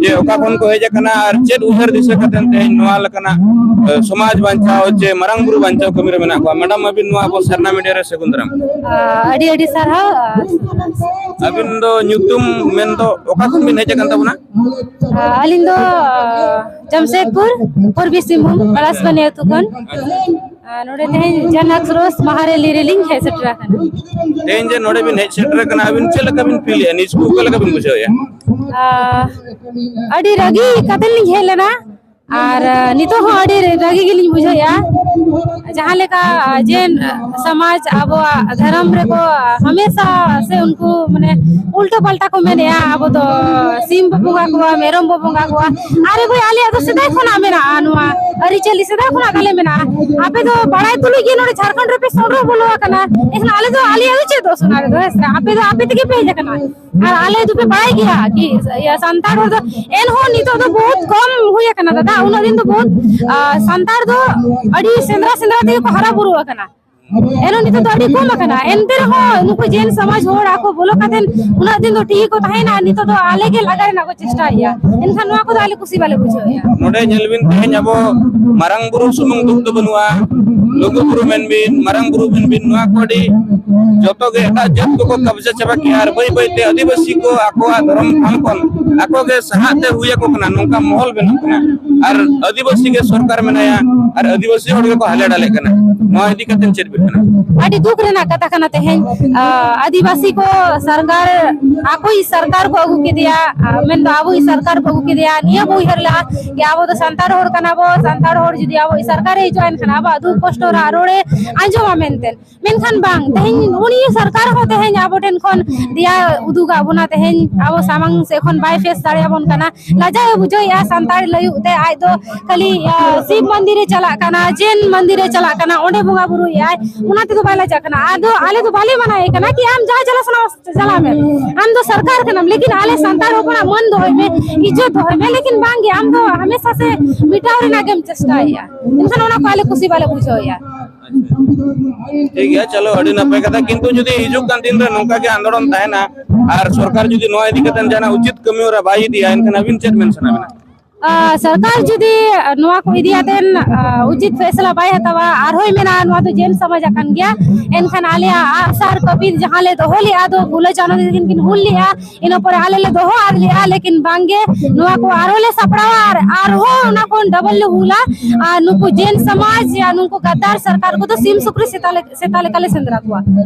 ᱡᱮ ᱚᱠᱟ ᱠᱷᱚᱱ ᱠᱚ ᱦᱮᱡ ᱟᱠᱟᱱᱟ ᱟᱨ ᱪᱮᱫ ᱩᱭᱦᱟᱹᱨ ᱫᱤᱥᱟᱹ ᱠᱟᱛᱮ ᱛᱮᱦᱮᱧ ᱱᱚᱣᱟ ᱞᱮᱠᱟᱱᱟᱜ, ᱮ, ᱥᱚᱢᱟᱡᱽ ᱵᱟᱧᱪᱟᱣ ᱪᱮ ᱢᱟᱨᱟᱝ ᱵᱩᱨᱩ ᱵᱟᱧᱪᱟᱣ ᱠᱟᱹᱢᱤ ᱨᱮ ᱢᱮᱱᱟᱜ ᱠᱚᱣᱟ᱾ ᱢᱮᱰᱟᱢ, ᱟᱹᱵᱤᱱ ᱱᱚᱣᱟ ᱟᱵᱚ ᱥᱟᱨᱱᱟ ᱢᱤᱰᱤᱭᱟ ᱨᱮ ᱥᱟᱹᱜᱩᱱ ᱫᱟᱨᱟᱢ᱾ ᱟ, ᱟᱹᱰᱤ ᱟᱹᱰᱤ ᱥᱟᱨᱦᱟᱣ᱾ ᱟ, ᱟᱹᱵᱤᱱ ᱫᱚ ᱧᱩᱛᱩᱢ ᱢᱮᱱ ᱫᱚ ᱚᱠᱟ ᱠᱷᱚᱱ ᱵᱤᱱ ᱦᱮᱡ ᱟᱠᱟᱱ ᱛᱟᱵᱚᱱᱟ? ᱟ, ᱟᱹᱞᱤᱧ ᱫᱚ, ᱟ, ᱡᱟᱢᱥᱮᱫᱽᱯᱩᱨ, ᱯᱩᱨᱵᱤ ᱥᱤᱝᱵᱷᱩᱢ, ᱯᱟᱞᱟᱥᱵᱟᱱᱤ ᱟᱹᱛᱩ ᱠᱷᱚᱱ᱾ ᱟᱨ ᱱᱚᱰᱮ ᱛᱮᱦᱮᱧ ᱡᱟᱱ ᱟᱠᱨᱳᱥ ᱢᱟᱦᱟ ᱨᱮᱞᱤ ᱨᱮᱞᱤᱧ ᱦᱮᱡ ᱥᱮᱴᱮᱨ ᱟᱠᱟᱱᱟ᱾ ᱛᱮᱦᱮᱧ ᱡᱮ ᱱᱚᱰᱮ ᱵᱤᱱ ᱦᱮᱡ ᱥᱮᱴᱮᱨ ᱟᱠᱟᱱᱟ, ᱟᱹᱵᱤᱱ ᱪᱮᱫ ᱞᱮᱠᱟ ᱵᱤᱱ ᱯᱷᱤᱞᱮᱫᱼᱟ? ᱱᱤᱡ ᱠᱚ ᱚᱠᱟ ᱞᱮᱠᱟ ᱵᱤᱱ ᱵᱩᱡᱷᱟᱹᱣᱮᱫᱼᱟ? ᱟ, ᱟᱹᱰᱤ ᱨᱟᱹᱜᱤ ᱠᱟᱛᱮ ᱞᱤᱧ ᱦᱮᱡ ᱞᱮᱱᱟ, ᱟᱨ, ᱟ, ᱱᱤᱛᱚᱜ ᱦᱚᱸ ᱟᱹᱰᱤ ᱨᱟᱹᱜᱤ ᱜᱮᱞᱤᱧ ᱵᱩᱡᱷᱟᱹᱣᱮᱫᱼᱟ᱾ ᱡᱟᱦᱟᱸ ᱞᱮᱠᱟ, ᱟ, ᱡᱮ ᱥᱚᱢᱟᱡᱽ ᱟᱵᱚᱣᱟᱜ ᱫᱷᱚᱨᱚᱢ ᱨᱮᱠᱚ ᱦᱟᱢᱮᱥᱟ ᱥᱮ ᱩᱱᱠᱩ ᱢᱟᱱᱮ ᱩᱞᱴᱟᱹ ᱯᱟᱞᱴᱟ ᱠᱚ ᱢᱮᱱᱮᱫᱼᱟ, ᱟᱵᱚ ᱫᱚ ᱥᱤᱢ ᱵᱚ ᱵᱚᱸᱜᱟ ᱠᱚᱣᱟ, ᱢᱮᱨᱚᱢ ᱵᱚ ᱵᱚᱸᱜᱟ ᱠᱚᱣᱟ᱾ ᱟᱨᱮ ᱵᱷᱟᱹᱭ, ᱟᱞᱮᱭᱟᱜ ᱫᱚ ᱥᱮᱫᱟᱭ ᱠᱷᱚᱱᱟᱜ ᱢᱮᱱᱟᱜᱼᱟ, ᱱᱚᱣᱟ ᱟᱹᱨᱤᱪᱟᱹᱞᱤ ᱥᱮᱫᱟᱭ ᱠᱷᱚᱱᱟᱜ ᱛᱟᱞᱮ ᱢᱮᱱᱟᱜᱼᱟ᱾ ᱟᱯᱮ ᱫᱚ ᱵᱟᱲᱟᱭ ᱛᱩᱞᱩᱡ ᱜᱮ ᱱᱚᱰᱮ ᱡᱷᱟᱲᱠᱷᱚᱸᱰ ᱨᱮᱯᱮ ᱥᱚᱸᱰᱨᱚ ᱵᱚᱞᱚ ᱟᱠᱟᱱᱟ, ᱮᱱᱠᱷᱟᱱ ᱟᱞᱮ ᱫᱚ, ᱟᱞᱮᱭᱟᱜ ᱫᱚ ᱪᱮᱫ ᱫᱚᱥ ᱚᱱᱟ ᱨᱮᱫᱚ, ᱦᱮᱸ ᱥᱮ? ᱟᱯᱮ ᱫᱚ ᱟᱯᱮ ᱛᱮᱜᱮ ᱯᱮ ᱦᱮᱡ ᱟᱠᱟᱱᱟ᱾ ᱟᱨ ᱟᱞᱮ ᱫᱚᱯᱮ ᱵᱟᱲᱟᱭ ᱜᱮᱭᱟ ᱠᱤ, ᱤᱭᱟᱹ, ᱥᱟᱱᱛᱟᱲ ᱦᱚᱲ ᱫᱚ ᱮᱱᱦᱚᱸ ᱱᱤᱛᱚᱜ ᱫᱚ ᱵᱚᱦᱩᱛ ᱠᱚᱢ ᱦᱩᱭ ᱟᱠᱟᱱᱟ ᱫᱟᱫᱟ᱾ ᱩᱱᱟᱹᱜ ᱫᱤᱱ ᱫᱚ ᱵᱚᱦᱩᱛ, ᱟ, ᱥᱟᱱᱛᱟᱲ ᱫᱚ ᱟᱹᱰᱤ ᱥᱮᱸᱫᱽᱨᱟ ᱥᱮᱸᱫᱽᱨᱟ ᱛᱮᱜᱮ ᱠᱚ ᱦᱟᱨᱟ ᱵᱩᱨᱩ ᱟᱠᱟᱱᱟ᱾ ᱮᱱᱦᱚᱸ ᱱᱤᱛᱚᱜ ᱫᱚ ᱟᱹᱰᱤ ᱠᱚᱢ ᱟᱠᱟᱱᱟ᱾ ᱮᱱᱛᱮ ᱨᱮᱦᱚᱸ ᱱᱩᱠᱩ ᱡᱮᱱ ᱥᱚᱢᱟᱡᱽ ᱦᱚᱲ ᱟᱠᱚ ᱵᱚᱞᱚ ᱠᱟᱛᱮ ᱩᱱᱟᱹᱜ ᱫᱤᱱ ᱫᱚ ᱴᱷᱤᱠ ᱜᱮᱠᱚ ᱛᱟᱦᱮᱸᱭᱮᱱᱟ, ᱟᱨ ᱱᱤᱛᱚᱜ ᱫᱚ ᱟᱞᱮ ᱜᱮ ᱞᱟᱜᱟ ᱨᱮᱱᱟᱜ ᱠᱚ ᱪᱮᱥᱴᱟᱭᱮᱫᱼᱟ᱾ ᱮᱱᱠᱷᱟᱱ ᱱᱚᱣᱟ ᱠᱚᱫᱚ ᱟᱞᱮ ᱠᱩᱥᱤ ᱵᱟᱞᱮ ᱵᱩᱡᱷᱟᱹᱣᱮᱫᱼᱟ᱾ ᱱᱚᱰᱮ ᱧᱮᱞ ᱵᱤᱱ, ᱛᱮᱦᱮᱧ ᱟᱵᱚ ᱢᱟᱨᱟᱝ ᱵᱩᱨᱩ ᱥᱩᱢᱩᱝ ᱫᱩᱠ ᱫᱚ ᱵᱟᱹᱱᱩᱜᱼᱟ, ᱞᱩᱜᱩ ᱵᱩᱨᱩ ᱢᱮᱱ ᱵᱤᱱ, ᱢᱟᱨᱟᱝ ᱵᱩᱨᱩ ᱢᱮᱱ ᱵᱤᱱ, ᱱᱚᱣᱟ ᱠᱚ ᱟᱹᱰᱤ ᱡᱚᱛᱚ ᱜᱮ ᱮᱴᱟᱜ ᱡᱟᱹᱛ ᱠᱚᱠᱚ ᱠᱟᱵᱽᱡᱟ ᱪᱟᱵᱟ ᱠᱮᱜᱼᱟ ᱟᱨ ᱵᱟᱹᱭ ᱵᱟᱹᱭ ᱛᱮ ᱟᱹᱫᱤᱵᱟᱹᱥᱤ ᱠᱚ ᱟᱠᱚᱣᱟᱜ ᱫᱷᱚᱨᱚᱢ ᱴᱷᱟᱶ ᱠᱷᱚᱱ ᱟᱠᱚ ᱜᱮ ᱥᱟᱦᱟᱜ ᱛᱮ ᱦᱩᱭ ᱟᱠᱚ ᱠᱟᱱᱟ, ᱱᱚᱝᱠᱟ ᱢᱚᱦᱚᱞ ᱵᱮᱱᱟᱜ ᱠᱟᱱᱟ᱾ ᱟᱨ ᱟᱹᱫᱤᱵᱟᱹᱥᱤ ᱜᱮ ᱥᱚᱨᱠᱟᱨ ᱢᱮᱱᱟᱭᱟ ᱟᱨ ᱟᱹᱫᱤᱵᱟᱹᱥᱤ ᱦᱚᱲ ᱜᱮᱠᱚ ᱦᱟᱞᱮ ᱰᱟᱞᱮᱜ ᱠᱟᱱᱟ᱾ ᱱᱚᱣᱟ ᱤᱫᱤ ᱠᱟᱛᱮ ᱪᱮᱫ ᱵᱮᱱ ᱢᱮᱱᱟ? ᱟᱹᱰᱤ ᱫᱩᱠ ᱨᱮᱱᱟᱜ ᱠᱟᱛᱷᱟ ᱠᱟᱱᱟ ᱛᱮᱦᱮᱧ, ᱟ, ᱟᱹᱫᱤᱵᱟᱹᱥᱤ ᱠᱚ ᱥᱚᱨᱠᱟᱨ, ᱟᱠᱚᱭᱤᱡ ᱥᱚᱨᱠᱟᱨ ᱠᱚ ᱟᱹᱜᱩ ᱠᱮᱫᱮᱭᱟ, ᱟ, ᱢᱮᱱᱫᱚ ᱟᱵᱚᱭᱤᱡ ᱥᱚᱨᱠᱟᱨ ᱠᱚ ᱟᱹᱜᱩ ᱠᱮᱫᱮᱭᱟ, ᱱᱤᱭᱟᱹ ᱵᱚ ᱩᱭᱦᱟᱹᱨ ᱞᱮᱜᱼᱟ ᱡᱮ ᱟᱵᱚ ᱫᱚ ᱥᱟᱱᱛᱟᱲ ᱦᱚᱲ ᱠᱟᱱᱟ ᱵᱚ, ᱥᱟᱱᱛᱟᱲ ᱦᱚᱲ ᱡᱩᱫᱤ ᱟᱵᱚᱭᱤᱡ ᱥᱚᱨᱠᱟᱨᱮ ᱦᱤᱡᱩᱜᱼᱟ ᱮᱱᱠᱷᱟᱱ ᱟᱵᱚᱣᱟᱜ ᱫᱩᱠ ᱠᱚᱥᱴᱚ ᱨᱟᱜ ᱨᱚᱲᱮ ᱟᱸᱡᱚᱢᱟ ᱢᱮᱱᱛᱮ᱾ ᱢᱮᱱᱠᱷᱟᱱ ᱵᱟᱝ, ᱛᱮᱦᱮᱧ ᱩᱱᱤ ᱥᱚᱨᱠᱟᱨ ᱦᱚᱸ ᱛᱮᱦᱮᱧ ᱟᱵᱚ ᱴᱷᱮᱱ ᱠᱷᱚᱱ ᱫᱮᱭᱟ ᱩᱫᱩᱜᱟᱜ ᱵᱚᱱᱟ, ᱛᱮᱦᱮᱧ ᱟᱵᱚ ᱥᱟᱢᱟᱝ ᱥᱮᱫ ᱠᱷᱚᱱ ᱵᱟᱭ ᱯᱷᱮᱥ ᱫᱟᱲᱮᱭᱟᱵᱚᱱ ᱠᱟᱱᱟ᱾ ᱞᱟᱡᱟᱣ ᱮ ᱵᱩᱡᱷᱟᱹᱣᱮᱫᱼᱟ ᱥᱟᱱᱛᱟᱲ ᱞᱟᱹᱭᱩᱜ ᱛᱮ, ᱟᱡ ᱫᱚ ᱠᱷᱟᱹᱞᱤ, ᱟ, ᱥᱤᱵ ᱢᱚᱱᱫᱤᱨ ᱮ ᱪᱟᱞᱟᱜ ᱠᱟᱱᱟ, ᱡᱮᱱ ᱢᱚᱱᱫᱤᱨ ᱮ ᱪᱟᱞᱟᱜ ᱠᱟᱱᱟ, ᱚᱸᱰᱮ ᱵᱚᱸᱜᱟ ᱵᱩᱨᱩᱭᱮᱫᱼᱟᱭ, ᱚᱱᱟ ᱛᱮᱫᱚ ᱵᱟᱭ ᱞᱟᱡᱟᱜ ᱠᱟᱱᱟ᱾ ᱟᱫᱚ ᱟᱞᱮ ᱫᱚ ᱵᱟᱞᱮ ᱢᱟᱱᱟᱭᱮ ᱠᱟᱱᱟ ᱠᱤ ᱟᱢ ᱡᱟᱦᱟᱸ ᱪᱟᱞᱟᱜ ᱥᱟᱱᱟ ᱪᱟᱞᱟᱜ ᱢᱮ, ᱟᱢ ᱫᱚ ᱥᱚᱨᱠᱟᱨ ᱠᱟᱱᱟᱢ, ᱞᱮᱠᱤᱱ ᱟᱞᱮ ᱥᱟᱱᱛᱟᱲ ᱦᱚᱯᱚᱱᱟᱜ ᱢᱟᱹᱱ ᱫᱚᱦᱚᱭ ᱢᱮ, ᱤᱡᱽᱡᱚᱛ ᱫᱚᱦᱚᱭ ᱢᱮ, ᱞᱮᱠᱤᱱ ᱵᱟᱝ ᱜᱮ, ᱟᱢ ᱫᱚ ᱦᱟᱢᱮᱥᱟ ᱥᱮ ᱢᱤᱴᱟᱣ ᱨᱮᱱᱟᱜ ᱜᱮᱢ ᱪᱮᱥᱴᱟᱭᱮᱫᱼᱟ᱾ ᱮᱱᱠᱷᱟᱱ ᱚᱱᱟ ᱠᱚ ᱟᱞᱮ ᱠᱩᱥᱤ ᱵᱟᱞᱮ ᱵᱩᱡᱷᱟᱹᱣᱮᱫᱼᱟ᱾ ᱴᱷᱤᱠ ᱜᱮᱭᱟ, ᱪᱚᱞᱚ, ᱟᱹᱰᱤ ᱱᱟᱯᱟᱭ ᱠᱟᱛᱷᱟ, ᱠᱤᱱᱛᱩ ᱡᱩᱫᱤ ᱦᱤᱡᱩᱜ ᱠᱟᱱ ᱫᱤᱱ ᱨᱮ ᱱᱚᱝᱠᱟ ᱜᱮ ᱟᱱᱫᱳᱞᱚᱱ ᱛᱟᱦᱮᱱᱟ ᱟᱨ ᱥᱚᱨᱠᱟᱨ ᱡᱩᱫᱤ ᱱᱚᱣᱟ ᱤᱫᱤ ᱠᱟᱛᱮ ᱡᱟᱦᱟᱱᱟᱜ ᱩᱪᱤᱛ ᱠᱟᱹᱢᱤ ᱦᱚᱨᱟ ᱵᱟᱭ ᱤᱫᱤᱭᱟ, ᱮᱱᱠᱷᱟᱱ ᱟᱹᱵᱤᱱ ᱪᱮᱫ ᱢᱮᱱ ᱥᱟᱱᱟ ᱵᱤᱱᱟ? ᱟ, ᱥᱚᱨᱠᱟᱨ ᱡᱩᱫᱤ ᱱᱚᱣᱟ ᱠᱚ ᱤᱫᱤ ᱠᱟᱛᱮ, ᱟ, ᱩᱪᱤᱛ ᱯᱷᱮᱥᱞᱟ ᱵᱟᱭ ᱦᱟᱛᱟᱣᱟ, ᱟᱨᱦᱚᱸᱭ ᱢᱮᱱᱟ ᱱᱚᱣᱟ ᱫᱚ ᱡᱮᱱ ᱥᱚᱢᱟᱡᱽ ᱟᱠᱟᱱ ᱜᱮᱭᱟ, ᱮᱱᱠᱷᱟᱱ ᱟᱞᱮᱭᱟᱜ ᱟᱜᱼᱥᱟᱨ ᱠᱟᱹᱯᱤ ᱡᱟᱦᱟᱸ ᱞᱮ ᱫᱚᱦᱚ ᱞᱮᱜᱼᱟ, ᱫᱚ ᱯᱷᱩᱞᱳ ᱪᱟᱱᱚ ᱛᱟᱹᱠᱤᱱ ᱠᱤᱱ ᱦᱩᱞ ᱞᱮᱜᱼᱟ, ᱤᱱᱟᱹ ᱯᱚᱨᱮ ᱟᱞᱮ ᱞᱮ ᱫᱚᱦᱚ ᱟᱫ ᱞᱮᱜᱼᱟ, ᱞᱮᱠᱤᱱ ᱵᱟᱝᱜᱮ, ᱱᱚᱣᱟ ᱠᱚ ᱟᱨᱦᱚᱸ ᱞᱮ ᱥᱟᱯᱲᱟᱣᱟ ᱟᱨ ᱟᱨᱦᱚᱸ ᱚᱱᱟ ᱠᱷᱚᱱ ᱰᱚᱵᱚᱞ ᱞᱮ ᱦᱩᱞᱟ᱾ ᱟᱨ ᱱᱩᱠᱩ ᱡᱮᱱ ᱥᱚᱢᱟᱡᱽ ᱟᱨ ᱱᱩᱠᱩ ᱜᱟᱫᱟᱨ ᱥᱚᱨᱠᱟᱨ ᱠᱚᱫᱚ ᱥᱤᱢ ᱥᱩᱠᱨᱤ ᱥᱮᱛᱟ ᱞᱮ-, ᱥᱮᱛᱟ ᱞᱮᱠᱟ ᱞᱮ ᱥᱮᱸᱫᱽᱨᱟ ᱠᱚᱣᱟ᱾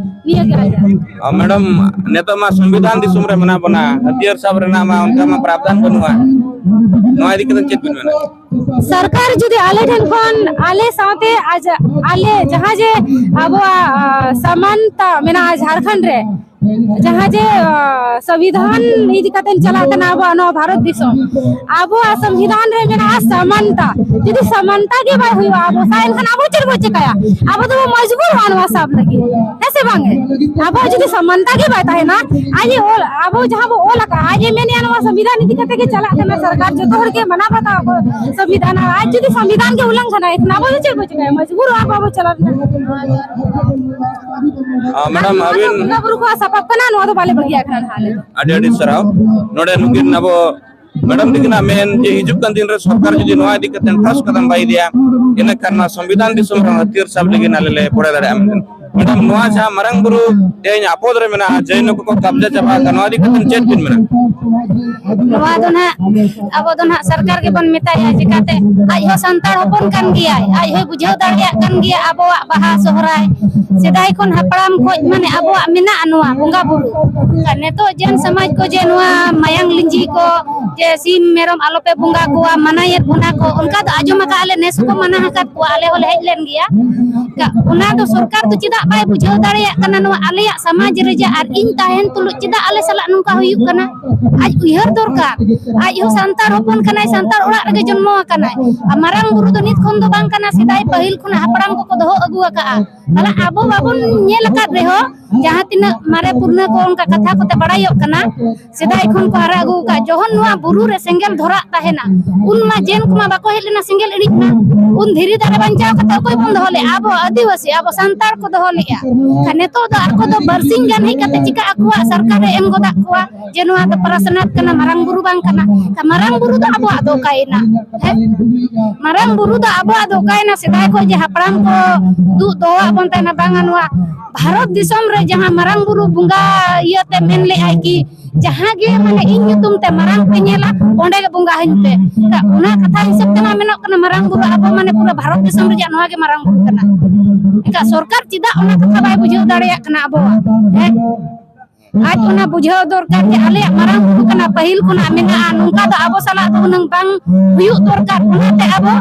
ᱱᱤᱭᱟᱹ ᱜᱮ ᱟᱞᱮᱭᱟᱜ᱾ ᱟᱨ ᱢᱮᱰᱟᱢ, ᱱᱤᱛᱚᱜ ᱢᱟ ᱥᱚᱝᱵᱤᱫᱷᱟᱱ ᱫᱤᱥᱚᱢ ᱨᱮ ᱢᱮᱱᱟᱜ ᱵᱚᱱᱟ, ᱦᱟᱹᱛᱭᱟᱹᱨ ᱥᱟᱵ ᱨᱮᱱᱟᱜ ᱢᱟ ᱚᱱᱠᱟ ᱢᱟ ᱯᱨᱟᱵᱫᱷᱟᱱ ᱵᱟᱹᱱᱩᱜᱼᱟ, ᱱᱚᱣᱟ ᱤᱫᱤ ᱠᱟᱛᱮ ᱪᱮᱫ ᱵᱮᱱ ᱢᱮᱱᱟ? ᱥᱚᱨᱠᱟᱨ ᱡᱩᱫᱤ ᱟᱞᱮ ᱴᱷᱮᱱ ᱠᱷᱚᱱ, ᱟᱞᱮ ᱥᱟᱶᱛᱮ ᱟᱡ-, ᱟᱞᱮ ᱡᱟᱦᱟᱸ ᱡᱮ ᱟᱵᱚᱣᱟᱜ, ᱟ, ᱥᱟᱢᱟᱱᱛᱟ ᱢᱮᱱᱟᱜᱼᱟ ᱡᱷᱟᱲᱠᱷᱚᱸᱰ ᱨᱮ, ᱡᱟᱦᱟᱸ ᱡᱮ, ᱟ, ᱥᱚᱝᱵᱤᱫᱷᱟᱱ ᱤᱫᱤ ᱠᱟᱛᱮ ᱪᱟᱞᱟᱜ ᱠᱟᱱᱟ ᱟᱵᱚᱣᱟᱜ ᱱᱚᱣᱟ ᱵᱷᱟᱨᱚᱛ ᱫᱤᱥᱚᱢ, ᱟᱵᱚᱣᱟᱜ ᱥᱚᱝᱵᱤᱫᱷᱟᱱ ᱨᱮ ᱢᱮᱱᱟᱜᱼᱟ ᱥᱟᱢᱟᱱᱛᱟ᱾ ᱡᱩᱫᱤ ᱥᱟᱢᱟᱱᱛᱟ ᱜᱮ ᱵᱟᱭ ᱦᱩᱭᱩᱜᱼᱟ ᱟᱵᱚ ᱥᱟᱶ, ᱮᱱᱠᱷᱟᱱ ᱟᱵᱚ ᱪᱮᱫ ᱵᱚ ᱪᱮᱠᱟᱭᱟ? ᱟᱵᱚ ᱫᱚᱵᱚ ᱢᱚᱡᱽᱵᱩᱨᱚᱜᱼᱟ ᱱᱚᱣᱟ ᱥᱟᱵ ᱞᱟᱹᱜᱤᱫ, ᱦᱮᱸ ᱥᱮ ᱵᱟᱝ? ᱟᱵᱚᱣᱟᱜ ᱡᱩᱫᱤ ᱥᱟᱢᱟᱱᱛᱟ ᱜᱮ ᱵᱟᱭ ᱛᱟᱦᱮᱱᱟ, ᱟᱡ ᱮ ᱚᱞ, ᱟᱵᱚ ᱡᱟᱦᱟᱸ ᱵᱚ ᱚᱞ ᱟᱠᱟᱫᱼᱟ, ᱟᱡ ᱮ ᱢᱮᱱᱮᱫᱼᱟ ᱱᱚᱣᱟ ᱥᱚᱝᱵᱤᱫᱷᱟᱱ ᱤᱫᱤ ᱠᱟᱛᱮ ᱜᱮ ᱪᱟᱞᱟᱜ ᱠᱟᱱᱟ, ᱥᱚᱨᱠᱟᱨ ᱡᱚᱛᱚ ᱦᱚᱲ ᱜᱮ ᱢᱟᱱᱟᱣ ᱵᱟᱛᱟᱣ ᱟᱠᱚ ᱥᱚᱝᱵᱤᱫᱷᱟᱱ, ᱟᱨ ᱟᱡ ᱡᱩᱫᱤ ᱥᱚᱝᱵᱤᱫᱷᱟᱱ ᱜᱮ ᱩᱞᱞᱚᱝᱜᱷᱚᱱᱟ, ᱮᱱᱠᱷᱟᱱ ᱟᱵᱚ ᱫᱚ ᱪᱮᱫ ᱵᱚ ᱪᱮᱠᱟᱭᱟ? ᱢᱚᱡᱽᱵᱩᱨᱚᱜᱼᱟ ᱵᱚ ᱟᱵᱚ ᱪᱟᱞᱟᱜ ᱨᱮᱱᱟᱜ᱾ ᱟᱨ ᱢᱮᱰᱟᱢ, ᱱᱚᱣᱟ ᱫᱚ ᱟᱹᱵᱤᱱ ᱵᱚᱸᱜᱟ ᱵᱩᱨᱩ ᱠᱚᱣᱟᱜ ᱥᱟᱯᱟᱵ ᱠᱟᱱᱟ, ᱱᱚᱣᱟ ᱫᱚ ᱵᱟᱞᱮ ᱵᱟᱹᱜᱤᱭᱟᱜ ᱠᱟᱱᱟ ᱱᱟᱦᱟᱜ ᱟᱞᱮ ᱫᱚ᱾ ᱟᱹᱰᱤ ᱟᱹᱰᱤ ᱥᱟᱨᱦᱟᱣ᱾ ᱱᱚᱰᱮ ᱱᱩᱠᱤᱱ ᱟᱵᱚ ᱢᱮᱰᱟᱢ ᱛᱟᱹᱠᱤᱱᱟᱜ ᱢᱮᱱ ᱡᱮ ᱦᱤᱡᱩᱜ ᱠᱟᱱ ᱫᱤᱱ ᱨᱮ ᱥᱚᱨᱠᱟᱨ ᱡᱩᱫᱤ ᱱᱚᱣᱟ ᱤᱫᱤ ᱠᱟᱛᱮ ᱴᱷᱟᱥ ᱠᱟᱫᱟᱢ ᱵᱟᱭ ᱤᱫᱤᱭᱟ, ᱤᱱᱟᱹ ᱠᱷᱟᱱ ᱱᱚᱣᱟ ᱥᱚᱝᱵᱤᱫᱷᱟᱱ ᱫᱤᱥᱚᱢ ᱨᱮᱦᱚᱸ ᱦᱟᱹᱛᱭᱟᱹᱨ ᱥᱟᱵ ᱞᱟᱹᱜᱤᱫ ᱟᱞᱮ ᱞᱮ ᱵᱚᱲᱮ ᱫᱟᱲᱮᱭᱟᱜᱼᱟ ᱢᱮᱱᱛᱮ᱾ ᱢᱮᱰᱟᱢ, ᱱᱚᱣᱟ ᱡᱟᱦᱟᱸ ᱢᱟᱨᱟᱝ ᱵᱩᱨᱩ ᱛᱮᱦᱮᱧ ᱟᱯᱚᱫ ᱨᱮ ᱢᱮᱱᱟᱜᱼᱟ, ᱡᱮ ᱱᱩᱠᱩ ᱠᱚ ᱠᱟᱵᱽᱡᱟ ᱪᱟᱵᱟ ᱟᱠᱟᱫ, ᱱᱚᱣᱟ ᱤᱫᱤ ᱠᱟᱛᱮ ᱪᱮᱫ ᱵᱤᱱ ᱢᱮᱱᱟ? ᱱᱚᱣᱟ ᱫᱚ ᱱᱟᱦᱟᱜ ᱟᱵᱚ ᱫᱚ ᱱᱟᱦᱟᱜ ᱥᱚᱨᱠᱟᱨ ᱜᱮᱵᱚᱱ ᱢᱮᱛᱟᱭᱟ, ᱪᱤᱠᱟᱹᱛᱮ ᱟᱡ ᱦᱚᱸ ᱥᱟᱱᱛᱟᱲ ᱦᱚᱯᱚᱱ ᱠᱟᱱ ᱜᱮᱭᱟᱭ, ᱟᱡ ᱦᱚᱸᱭ ᱵᱩᱡᱷᱟᱹᱣ ᱫᱟᱲᱮᱭᱟᱜ ᱠᱟᱱ ᱜᱮᱭᱟ ᱟᱵᱚᱣᱟᱜ ᱵᱟᱦᱟ ᱥᱚᱦᱨᱟᱭ, ᱥᱮᱫᱟᱭ ᱠᱷᱚᱱ ᱦᱟᱯᱲᱟᱢ ᱠᱷᱚᱱ ᱢᱟᱱᱮ ᱟᱵᱚᱣᱟᱜ ᱢᱮᱱᱟᱜᱼᱟ ᱱᱚᱣᱟ ᱵᱚᱸᱜᱟ ᱵᱩᱨᱩ᱾ ᱟᱨ ᱱᱤᱛᱚᱜ ᱡᱮᱱ ᱥᱚᱢᱟᱡᱽ ᱠᱚ ᱡᱮ ᱱᱚᱣᱟ ᱢᱟᱭᱟᱝ ᱞᱤᱸᱡᱤ ᱠᱚ, ᱡᱮ ᱥᱤᱢ ᱢᱮᱨᱚᱢ ᱟᱞᱚᱯᱮ ᱵᱚᱸᱜᱟ ᱠᱚᱣᱟ, ᱢᱟᱱᱟᱭᱮᱫ ᱵᱚᱱᱟ ᱠᱚ, ᱚᱱᱠᱟ ᱫᱚ ᱟᱸᱡᱚᱢ ᱟᱠᱟᱫᱼᱟ ᱞᱮ, ᱱᱮᱥ ᱦᱚᱸᱠᱚ ᱢᱟᱱᱟ ᱟᱠᱟᱫ ᱠᱚᱣᱟ, ᱟᱞᱮ ᱦᱚᱸᱞᱮ ᱦᱮᱡ ᱞᱮᱱ ᱜᱮᱭᱟ᱾ ᱚᱱᱟ ᱫᱚ ᱥᱚᱨᱠᱟᱨ ᱫᱚ ᱪᱮᱫᱟᱜ ᱵᱟᱭ ᱵᱩᱡᱷᱟᱹᱣ ᱫᱟᱲᱮᱭᱟᱜ ᱠᱟᱱᱟ? ᱱᱚᱣᱟ ᱟᱞᱮᱭᱟᱜ ᱥᱚᱢᱟᱡᱽ ᱨᱮ ᱡᱮ ᱟᱨ ᱤᱧ ᱛᱟᱦᱮᱱ ᱛᱩᱞᱩᱡ ᱪᱮᱫᱟᱜ ᱟᱞᱮ ᱥᱟᱞᱟᱜ ᱱᱚᱝᱠᱟ ᱦᱩᱭᱩᱜ ᱠᱟᱱᱟ? ᱟᱡ ᱩᱭᱦᱟᱹᱨ ᱫᱚᱨᱠᱟᱨ᱾ ᱟᱡ ᱦᱚᱸ ᱥᱟᱱᱛᱟᱲ ᱦᱚᱯᱚᱱ ᱠᱟᱱᱟᱭ, ᱥᱟᱱᱛᱟᱲ ᱚᱲᱟᱜ ᱨᱮᱜᱮ ᱡᱚᱱᱢᱚ ᱟᱠᱟᱱᱟᱭ᱾ ᱟᱨ ᱢᱟᱨᱟᱝ ᱵᱩᱨᱩ ᱫᱚ ᱱᱤᱛ ᱠᱷᱚᱱ ᱫᱚ ᱵᱟᱝ ᱠᱟᱱᱟ, ᱥᱮᱫᱟᱭ ᱯᱟᱹᱦᱤᱞ ᱠᱷᱚᱱᱟᱜ ᱦᱟᱯᱲᱟᱢ ᱠᱚᱠᱚ ᱫᱚᱦᱚ ᱟᱹᱜᱩ ᱟᱠᱟᱫᱼᱟ᱾ ᱛᱟᱦᱞᱮ ᱟᱵᱚ ᱵᱟᱵᱚᱱ ᱧᱮᱞ ᱟᱠᱟᱫ ᱨᱮᱦᱚᱸ, ᱡᱟᱦᱟᱸ ᱛᱤᱱᱟᱹᱜ ᱢᱟᱨᱮ ᱯᱩᱨᱱᱟᱹ ᱠᱚ ᱚᱱᱠᱟ ᱠᱟᱛᱷᱟ ᱠᱚᱛᱮ ᱵᱟᱲᱟᱭᱚᱜ ᱠᱟᱱᱟ, ᱥᱮᱫᱟᱭ ᱠᱷᱚᱱ ᱠᱚ ᱦᱟᱨᱟ ᱟᱹᱜᱩ ᱟᱠᱟᱫ, ᱡᱚᱠᱷᱚᱱ ᱱᱚᱣᱟ ᱵᱩᱨᱩ ᱨᱮ ᱥᱮᱸᱜᱮᱞ ᱫᱷᱚᱨᱟᱜ ᱛᱟᱦᱮᱱᱟ, ᱩᱱ ᱢᱟ ᱡᱮᱱ ᱠᱚᱢᱟ ᱵᱟᱠᱚ ᱦᱮᱡ ᱞᱮᱱᱟ ᱥᱮᱸᱜᱮᱞ ᱤᱬᱤᱡ ᱢᱟ᱾ ᱩᱱ ᱫᱷᱤᱨᱤ ᱫᱟᱨᱮ ᱵᱟᱧᱪᱟᱣ ᱠᱟᱛᱮ ᱚᱠᱚᱭ ᱵᱚᱱ ᱫᱚᱦᱚ ᱞᱮᱫᱼᱟ? ᱟᱵᱚ ᱟᱹᱫᱤᱵᱟᱹᱥᱤ, ᱟᱵᱚ ᱥᱟᱱᱛᱟᱲ ᱠᱚ ᱫᱚᱦᱚ ᱞᱮᱫᱼᱟ᱾ ᱟᱨ ᱱᱤᱛᱚᱜ ᱫᱚ ᱟᱠᱚ ᱫᱚ ᱵᱟᱨᱥᱤᱧ ᱜᱟᱱ ᱦᱮᱡ ᱠᱟᱛᱮ ᱪᱤᱠᱟ ᱟᱠᱚᱣᱟᱜ ᱥᱚᱨᱠᱟᱨ ᱮ ᱮᱢ ᱜᱚᱫᱟᱜ ᱠᱚᱣᱟ ᱡᱮ ᱱᱚᱣᱟ ᱫᱚ ᱯᱨᱟᱥᱱᱟᱛ ᱠᱟᱱᱟ, ᱢᱟᱨᱟᱝ ᱵᱩᱨᱩ ᱵᱟᱝ ᱠᱟᱱᱟ? ᱢᱟᱨᱟᱝ ᱵᱩᱨᱩ ᱫᱚ ᱟᱵᱚᱣᱟᱜ ᱫᱚ ᱚᱠᱟᱭᱮᱱᱟ? ᱦᱮᱸ? ᱢᱟᱨᱟᱝ ᱵᱩᱨᱩ ᱫᱚ ᱟᱵᱚᱣᱟᱜ ᱫᱚ ᱚᱠᱟᱭᱮᱱᱟ? ᱥᱮᱫᱟᱭ ᱠᱷᱚᱱ ᱡᱮ ᱦᱟᱯᱲᱟᱢ ᱠᱚ ᱫᱩᱜ ᱫᱚᱦᱚᱣᱟᱜ ᱵᱚᱱ ᱛᱟᱦᱮᱱᱟ, ᱵᱟᱝᱟ ᱱᱚᱣᱟ ᱵᱷᱟᱨᱚᱛ ᱫᱤᱥᱚᱢ ᱨᱮ ᱡᱟᱦᱟᱸ ᱢᱟᱨᱟᱝ ᱵᱩᱨᱩ ᱵᱚᱸᱜᱟ ᱤᱭᱟᱹᱛᱮ ᱢᱮᱱ ᱞᱮᱫᱼᱟᱭ ᱠᱤ ᱡᱟᱦᱟᱸ ᱜᱮ ᱢᱟᱱᱮ ᱤᱧ ᱧᱩᱛᱩᱢ ᱛᱮ ᱢᱟᱨᱟᱝ ᱯᱮ ᱧᱮᱞᱟ, ᱚᱸᱰᱮ ᱜᱮ ᱵᱚᱸᱜᱟ ᱟᱹᱧ ᱯᱮ᱾ ᱮᱱᱠᱷᱟᱱ ᱚᱱᱟ ᱠᱟᱛᱷᱟ ᱦᱤᱥᱟᱹᱵ ᱛᱮᱢᱟ ᱢᱮᱱᱚᱜ ᱠᱟᱱᱟ ᱢᱟᱨᱟᱝ ᱵᱩᱨᱩ ᱟᱵᱚ ᱢᱟᱱᱮ ᱯᱩᱨᱟᱹ ᱵᱷᱟᱨᱚᱛ ᱫᱤᱥᱚᱢ ᱨᱮᱭᱟᱜ ᱱᱚᱣᱟ ᱜᱮ ᱢᱟᱨᱟᱝ ᱵᱩᱨᱩ ᱠᱟᱱᱟ᱾ ᱮᱱᱠᱷᱟᱱ ᱥᱚᱨᱠᱟᱨ ᱪᱮᱫᱟᱜ ᱚᱱᱟ ᱠᱟᱛᱷᱟ ᱵᱟᱭ ᱵᱩᱡᱷᱟᱹᱣ ᱫᱟᱲᱮᱭᱟᱜ ᱠᱟᱱᱟ ᱟᱵᱚᱣᱟᱜ? ᱦᱮᱸ? ᱟᱡ ᱚᱱᱟ ᱵᱩᱡᱷᱟᱹᱣ ᱫᱚᱨᱠᱟᱨ ᱡᱮ ᱟᱞᱮᱭᱟᱜ ᱢᱟᱨᱟᱝ ᱵᱩᱨᱩ ᱠᱟᱱᱟ, ᱯᱟᱹᱦᱤᱞ ᱠᱷᱚᱱᱟᱜ ᱢᱮᱱᱟᱜᱼᱟ, ᱱᱚᱝᱠᱟ ᱫᱚ ᱟᱵᱚ ᱥᱟᱞᱟᱜ ᱫᱚ ᱦᱩᱱᱟᱹᱝ ᱵᱟᱝ ᱦᱩᱭᱩᱜ ᱫᱚᱨᱠᱟᱨ᱾ ᱚᱱᱟᱛᱮ ᱟᱵᱚ,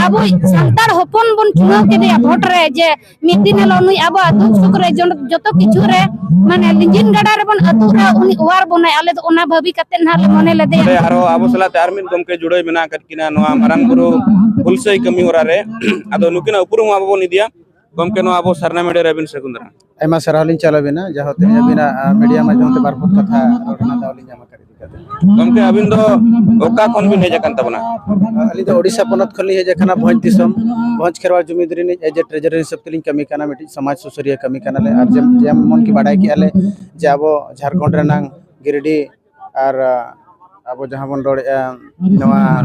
ᱟᱵᱚ ᱥᱟᱱᱛᱟᱲ ᱦᱚᱯᱚᱱ ᱵᱚᱱ ᱪᱩᱱᱟᱹᱣ ᱠᱮᱫᱮᱭᱟ ᱵᱷᱳᱴ ᱨᱮ ᱡᱮ ᱢᱤᱫ ᱫᱤᱱ ᱦᱤᱞᱳᱜ ᱱᱩᱭ ᱟᱵᱚᱣᱟᱜ ᱫᱩᱠ ᱥᱩᱠ ᱨᱮ ᱡᱚᱱ-, ᱡᱚᱛᱚ ᱠᱤᱪᱷᱩ ᱨᱮ ᱢᱟᱱᱮ ᱞᱤᱸᱡᱤᱱ ᱜᱟᱰᱟ ᱨᱮᱵᱚᱱ ᱟᱹᱛᱩᱜ ᱨᱮᱦᱚᱸ ᱩᱱᱤ ᱚᱣᱟᱨ ᱵᱚᱱᱟᱭ᱾ ᱟᱞᱮ ᱫᱚ ᱚᱱᱟ ᱵᱷᱟᱹᱵᱤ ᱠᱟᱛᱮ ᱱᱟᱦᱟᱜ ᱞᱮ ᱢᱚᱱᱮ ᱞᱮᱫᱮᱭᱟ᱾ ᱱᱚᱰᱮ ᱟᱨᱦᱚᱸ ᱟᱵᱚ ᱥᱟᱞᱟᱜ ᱛᱮ ᱟᱨ ᱢᱤᱫ ᱜᱚᱢᱠᱮ ᱡᱩᱲᱟᱹᱭ ᱢᱮᱱᱟᱜ ᱟᱠᱟᱫ ᱠᱤᱱᱟ ᱱᱚᱣᱟ ᱢᱟᱨᱟᱝ ᱵᱩᱨᱩ ᱦᱩᱞᱥᱟᱹᱭ ᱠᱟᱹᱢᱤ ᱦᱚᱨᱟ ᱨᱮ᱾ ᱟᱫᱚ ᱱᱩᱠᱤᱱᱟᱜ ᱩᱯᱨᱩᱢ ᱦᱚᱸ ᱟᱵᱚ ᱵᱚᱱ ᱤᱫᱤᱭᱟ᱾ ᱜᱚᱢᱠᱮ, ᱱᱚᱣᱟ ᱟᱵᱚ ᱥᱟᱨᱱᱟ ᱢᱤᱰᱤᱭᱟ ᱨᱮ ᱟᱹᱵᱤᱱ ᱥᱟᱹᱜᱩᱱ ᱫᱟᱨᱟᱢ᱾ ᱟᱭᱢᱟ ᱥᱟᱨᱦᱟᱣ ᱞᱤᱧ ᱪᱟᱞ ᱟᱵᱤᱱᱟ, ᱡᱟᱦᱟᱸ ᱛᱮᱦᱮᱧ ᱟᱹᱵᱤᱱᱟᱜ, ᱟ, ᱢᱤᱰᱤᱭᱟ ᱢᱟᱫᱽᱫᱷᱚᱢ ᱛᱮ ᱵᱟᱨ ᱯᱚᱫ ᱠᱟᱛᱷᱟ ᱨᱚᱲ ᱨᱮᱱᱟᱜ ᱫᱟᱣ ᱞᱤᱧ ᱧᱟᱢ ᱟᱠᱟᱫ ᱤᱫᱤ ᱠᱟᱛᱮ᱾ ᱜᱚᱢᱠᱮ, ᱟᱹᱵᱤᱱ ᱫᱚ ᱚᱠᱟ ᱠᱷᱚᱱ ᱵᱤᱱ ᱦᱮᱡ ᱟᱠᱟᱱ ᱛᱟᱵᱚᱱᱟ? ᱟᱹᱞᱤᱧ ᱫᱚ ᱳᱰᱤᱥᱟ ᱯᱚᱱᱚᱛ ᱠᱷᱚᱱ ᱞᱤᱧ ᱦᱮᱡ ᱟᱠᱟᱱᱟ, ᱵᱷᱚᱸᱡᱽ ᱫᱤᱥᱚᱢ, ᱵᱷᱚᱸᱡᱽ ᱠᱷᱮᱨᱣᱟᱲ ᱡᱩᱢᱤᱫ ᱨᱤᱱᱤᱡ ᱮᱡᱮ ᱴᱨᱮᱡᱟᱨᱟᱨ ᱦᱤᱥᱟᱹᱵ ᱛᱮᱞᱤᱧ ᱠᱟᱹᱢᱤ ᱠᱟᱱᱟ᱾ ᱢᱤᱫᱴᱤᱡ ᱥᱚᱢᱟᱡᱽ ᱥᱩᱥᱟᱹᱨᱤᱭᱟᱹ ᱠᱟᱹᱢᱤ ᱠᱟᱱᱟᱞᱮ᱾ ᱟᱨ ᱡᱮᱢ-, ᱡᱮᱢᱚᱱ ᱠᱤ ᱵᱟᱰᱟᱭ ᱠᱮᱜᱼᱟ ᱞᱮ ᱡᱮ ᱟᱵᱚ ᱡᱷᱟᱲᱠᱷᱚᱸᱰ ᱨᱮᱱᱟᱝ ᱜᱤᱨᱤᱰᱤ ᱟᱨ, ᱟ, ᱟᱵᱚ ᱡᱟᱦᱟᱸ ᱵᱚᱱ ᱨᱚᱲᱮᱫᱼᱟ, ᱱᱚᱣᱟ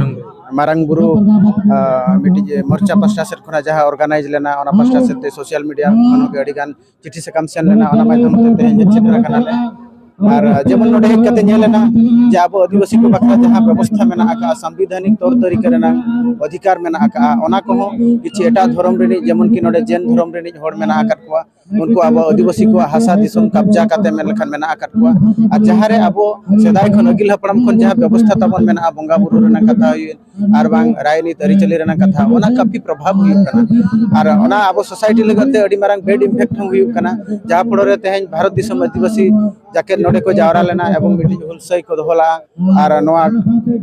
ᱢᱟᱨᱟᱝ ᱵᱩᱨᱩ, ᱟᱸ, ᱢᱤᱫᱴᱤᱡ ᱢᱳᱨᱪᱟ ᱯᱟᱥᱴᱟ ᱥᱮᱫ ᱠᱷᱚᱱᱟᱜ ᱡᱟᱦᱟᱸ ᱚᱨᱜᱟᱱᱟᱭᱤᱡᱽ ᱞᱮᱱᱟ, ᱚᱱᱟ ᱯᱟᱥᱴᱟ ᱥᱮᱫ ᱛᱮ ᱥᱳᱥᱟᱞ ᱢᱤᱰᱤᱭᱟ ᱠᱷᱚᱱ ᱜᱮ ᱟᱹᱰᱤ ᱜᱟᱱ ᱪᱤᱴᱷᱤ ᱥᱟᱠᱟᱢ ᱥᱮᱱ ᱞᱮᱱᱟ, ᱚᱱᱟ ᱢᱟᱫᱽᱫᱷᱚᱢ ᱛᱮ ᱛᱮᱦᱮᱧ ᱦᱮᱡ ᱥᱮᱴᱮᱨ ᱟᱠᱟᱱᱟᱞᱮ᱾ ᱟᱨ ᱡᱮᱢᱚᱱ ᱱᱚᱰᱮ ᱦᱮᱡ ᱠᱟᱛᱮ ᱧᱮᱞ ᱮᱱᱟ ᱡᱮ ᱟᱵᱚ ᱟᱹᱫᱤᱵᱟᱹᱥᱤ ᱠᱚ ᱵᱟᱠᱷᱨᱟ ᱡᱟᱦᱟᱸ ᱵᱮᱵᱚᱥᱛᱷᱟ ᱢᱮᱱᱟᱜ ᱟᱠᱟᱫᱼᱟ, ᱥᱟᱝᱵᱤᱫᱷᱟᱱᱤᱠ ᱛᱚᱨ ᱛᱟᱹᱨᱤᱠᱟ ᱨᱮᱱᱟᱜ ᱚᱫᱷᱤᱠᱟᱨ ᱢᱮᱱᱟᱜ ᱟᱠᱟᱫᱼᱟ, ᱚᱱᱟ ᱠᱚᱦᱚᱸ ᱠᱤᱪᱷᱩ ᱮᱴᱟᱜ ᱫᱷᱚᱨᱚᱢ ᱨᱤᱱᱤᱡ, ᱡᱮᱢᱚᱱ ᱠᱤ ᱱᱚᱰᱮ ᱡᱮᱱ ᱫᱷᱚᱨᱚᱢ ᱨᱤᱱᱤᱡ ᱦᱚᱲ ᱢᱮᱱᱟᱜ ᱟᱠᱟᱫ ᱠᱚᱣᱟ, ᱩᱱᱠᱩ ᱟᱵᱚ ᱟᱹᱫᱤᱵᱟᱹᱥᱤ ᱠᱚᱣᱟᱜ ᱦᱟᱥᱟ ᱫᱤᱥᱚᱢ ᱠᱟᱵᱽᱡᱟ ᱠᱟᱛᱮ ᱢᱮᱱ ᱞᱮᱠᱷᱟᱱ ᱢᱮᱱᱟᱜ ᱟᱠᱟᱫ ᱠᱚᱣᱟ᱾ ᱟᱨ ᱡᱟᱦᱟᱸ ᱨᱮ ᱟᱵᱚ ᱥᱮᱫᱟᱭ ᱠᱷᱚᱱ ᱟᱹᱜᱤᱞ ᱦᱟᱯᱲᱟᱢ ᱠᱷᱚᱱ ᱡᱟᱦᱟᱸ ᱵᱮᱵᱚᱥᱛᱷᱟ ᱛᱟᱵᱚᱱ ᱢᱮᱱᱟᱜᱼᱟ, ᱵᱚᱸᱜᱟ ᱵᱩᱨᱩ ᱨᱮᱱᱟᱜ ᱠᱟᱛᱷᱟ ᱦᱩᱭᱮᱱ, ᱟᱨ ᱵᱟᱝ ᱨᱟᱭᱱᱤᱛ ᱟᱹᱨᱤᱪᱟᱹᱞᱤ ᱨᱮᱱᱟᱜ ᱠᱟᱛᱷᱟ, ᱚᱱᱟ ᱠᱟᱹᱯᱷᱤ ᱯᱨᱚᱵᱷᱟᱵᱽ ᱦᱩᱭᱩᱜ ᱠᱟᱱᱟ᱾ ᱟᱨ ᱚᱱᱟ ᱟᱵᱚ ᱥᱳᱥᱟᱭᱴᱤ ᱞᱟᱹᱜᱤᱫ ᱛᱮ ᱟᱹᱰᱤ ᱢᱟᱨᱟᱝ ᱵᱮᱰ ᱤᱢᱯᱮᱠᱴ ᱦᱚᱸ ᱦᱩᱭᱩᱜ ᱠᱟᱱᱟ, ᱡᱟᱦᱟᱸ ᱯᱷᱚᱲᱚ ᱨᱮ ᱛᱮᱦᱮᱧ ᱵᱷᱟᱨᱚᱛ ᱫᱤᱥᱚᱢ ᱟᱹᱫᱤᱵᱟᱹᱥᱤ ᱡᱟᱠᱮᱛ ᱱᱚᱰᱮ ᱠᱚ ᱡᱟᱣᱨᱟ ᱞᱮᱱᱟ ᱮᱵᱚᱝ ᱢᱤᱫᱴᱤᱡ ᱦᱩᱞᱥᱟᱹᱭ ᱠᱚ ᱫᱚᱦᱚ ᱞᱮᱫᱼᱟ᱾ ᱟᱨ ᱱᱚᱣᱟ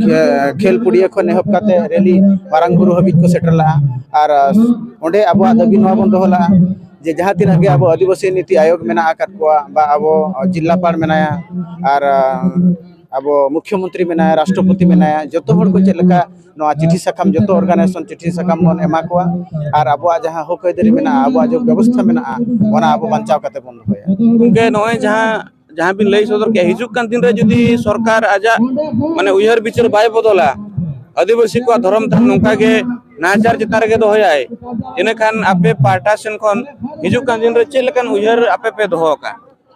ᱠᱷᱮ-, ᱠᱷᱮᱞ ᱯᱩᱲᱤᱭᱟᱹ ᱠᱷᱚᱱ ᱮᱦᱚᱵ ᱠᱟᱛᱮ ᱨᱮᱞᱤ ᱢᱟᱨᱟᱝ ᱵᱩᱨᱩ ᱦᱟᱹᱵᱤᱡ ᱠᱚ ᱥᱮᱴᱮᱨ ᱞᱮᱫᱼᱟ᱾ ᱟᱨ ᱚᱸᱰᱮ ᱟᱵᱚᱣᱟᱜ ᱫᱟᱹᱵᱤ ᱱᱚᱣᱟ ᱵᱚᱱ ᱫᱚᱦᱚ ᱞᱮᱫᱼᱟ ᱡᱮ ᱡᱟᱦᱟᱸ ᱛᱤᱱᱟᱹᱜ ᱜᱮ ᱟᱵᱚ ᱟᱹᱫᱤᱵᱟᱹᱥᱤ ᱱᱤᱛᱤ ᱟᱭᱳᱜᱽ ᱢᱮᱱᱟᱜ ᱟᱠᱟᱫ ᱠᱚᱣᱟ, ᱵᱟ ᱟᱵᱚ ᱡᱤᱞᱟᱯᱟᱲ ᱢᱮᱱᱟᱭᱟ, ᱟᱨ ᱟᱵᱚ ᱢᱩᱠᱷᱭᱚᱢᱚᱱᱛᱨᱤ ᱢᱮᱱᱟᱭᱟ, ᱨᱟᱥᱴᱨᱚᱯᱚᱛᱤ ᱢᱮᱱᱟᱭᱟ, ᱡᱚᱛᱚ ᱦᱚᱲ ᱠᱚ ᱪᱮᱫ ᱞᱮᱠᱟ ᱱᱚᱣᱟ ᱪᱤᱴᱷᱤ ᱥᱟᱠᱟᱢ, ᱡᱚᱛᱚ ᱚᱨᱜᱟᱱᱟᱭᱡᱮᱥᱚᱱ ᱪᱤᱴᱷᱤ ᱥᱟᱠᱟᱢ ᱵᱚᱱ ᱮᱢᱟ ᱠᱚᱣᱟ ᱟᱨ ᱟᱵᱚᱣᱟᱜ ᱡᱟᱦᱟᱸ ᱦᱚᱠ ᱟᱹᱭᱫᱟᱹᱨᱤ ᱢᱮᱱᱟᱜᱼᱟ, ᱟᱵᱚᱣᱟᱜ ᱡᱟᱦᱟᱸ ᱵᱮᱵᱚᱥᱛᱷᱟ ᱢᱮᱱᱟᱜᱼᱟ, ᱚᱱᱟ ᱟᱵᱚ ᱵᱟᱧᱪᱟᱣ ᱠᱟᱛᱮ ᱵᱚᱱ ᱫᱚᱦᱚᱭᱟ᱾ ᱜᱚᱢᱠᱮ, ᱱᱚᱜᱼᱚᱭ ᱡᱟᱦᱟᱸ, ᱡᱟᱦᱟᱸ ᱵᱤᱱ ᱞᱟᱹᱭ ᱥᱚᱫᱚᱨ ᱠᱮᱫᱼᱟ, ᱦᱤᱡᱩᱜ ᱠᱟᱱ ᱫᱤᱱ ᱨᱮ ᱡᱩᱫᱤ ᱥᱚᱨᱠᱟᱨ ᱟᱡᱟᱜ ᱢᱟᱱᱮ ᱩᱭᱦᱟᱹᱨ ᱵᱤᱪᱟᱹᱨ ᱵᱟᱭ ᱵᱚᱫᱚᱞᱟ, ᱟᱹᱫᱤᱵᱟᱹᱥᱤ ᱠᱚᱣᱟᱜ ᱫᱷᱚᱨᱚᱢ ᱛᱷᱟᱱ ᱱᱚᱝᱠᱟ ᱜᱮ ᱱᱟᱦᱟᱪᱟᱨ ᱪᱮᱛᱟᱱ ᱨᱮᱜᱮ ᱫᱚᱦᱚᱭᱟᱭ, ᱤᱱᱟᱹᱠᱷᱟᱱ ᱟᱯᱮ ᱯᱟᱦᱴᱟ ᱥᱮᱱ ᱠᱷᱚᱱ ᱦᱤᱡᱩᱜ ᱠᱟᱱ ᱫᱤᱱ ᱨᱮ ᱪᱮᱫ ᱞᱮᱠᱟᱱ ᱩᱭᱦᱟᱹᱨ ᱟᱯᱮ ᱯᱮ ᱫᱚᱦᱚ ᱟᱠᱟᱫᱼᱟ?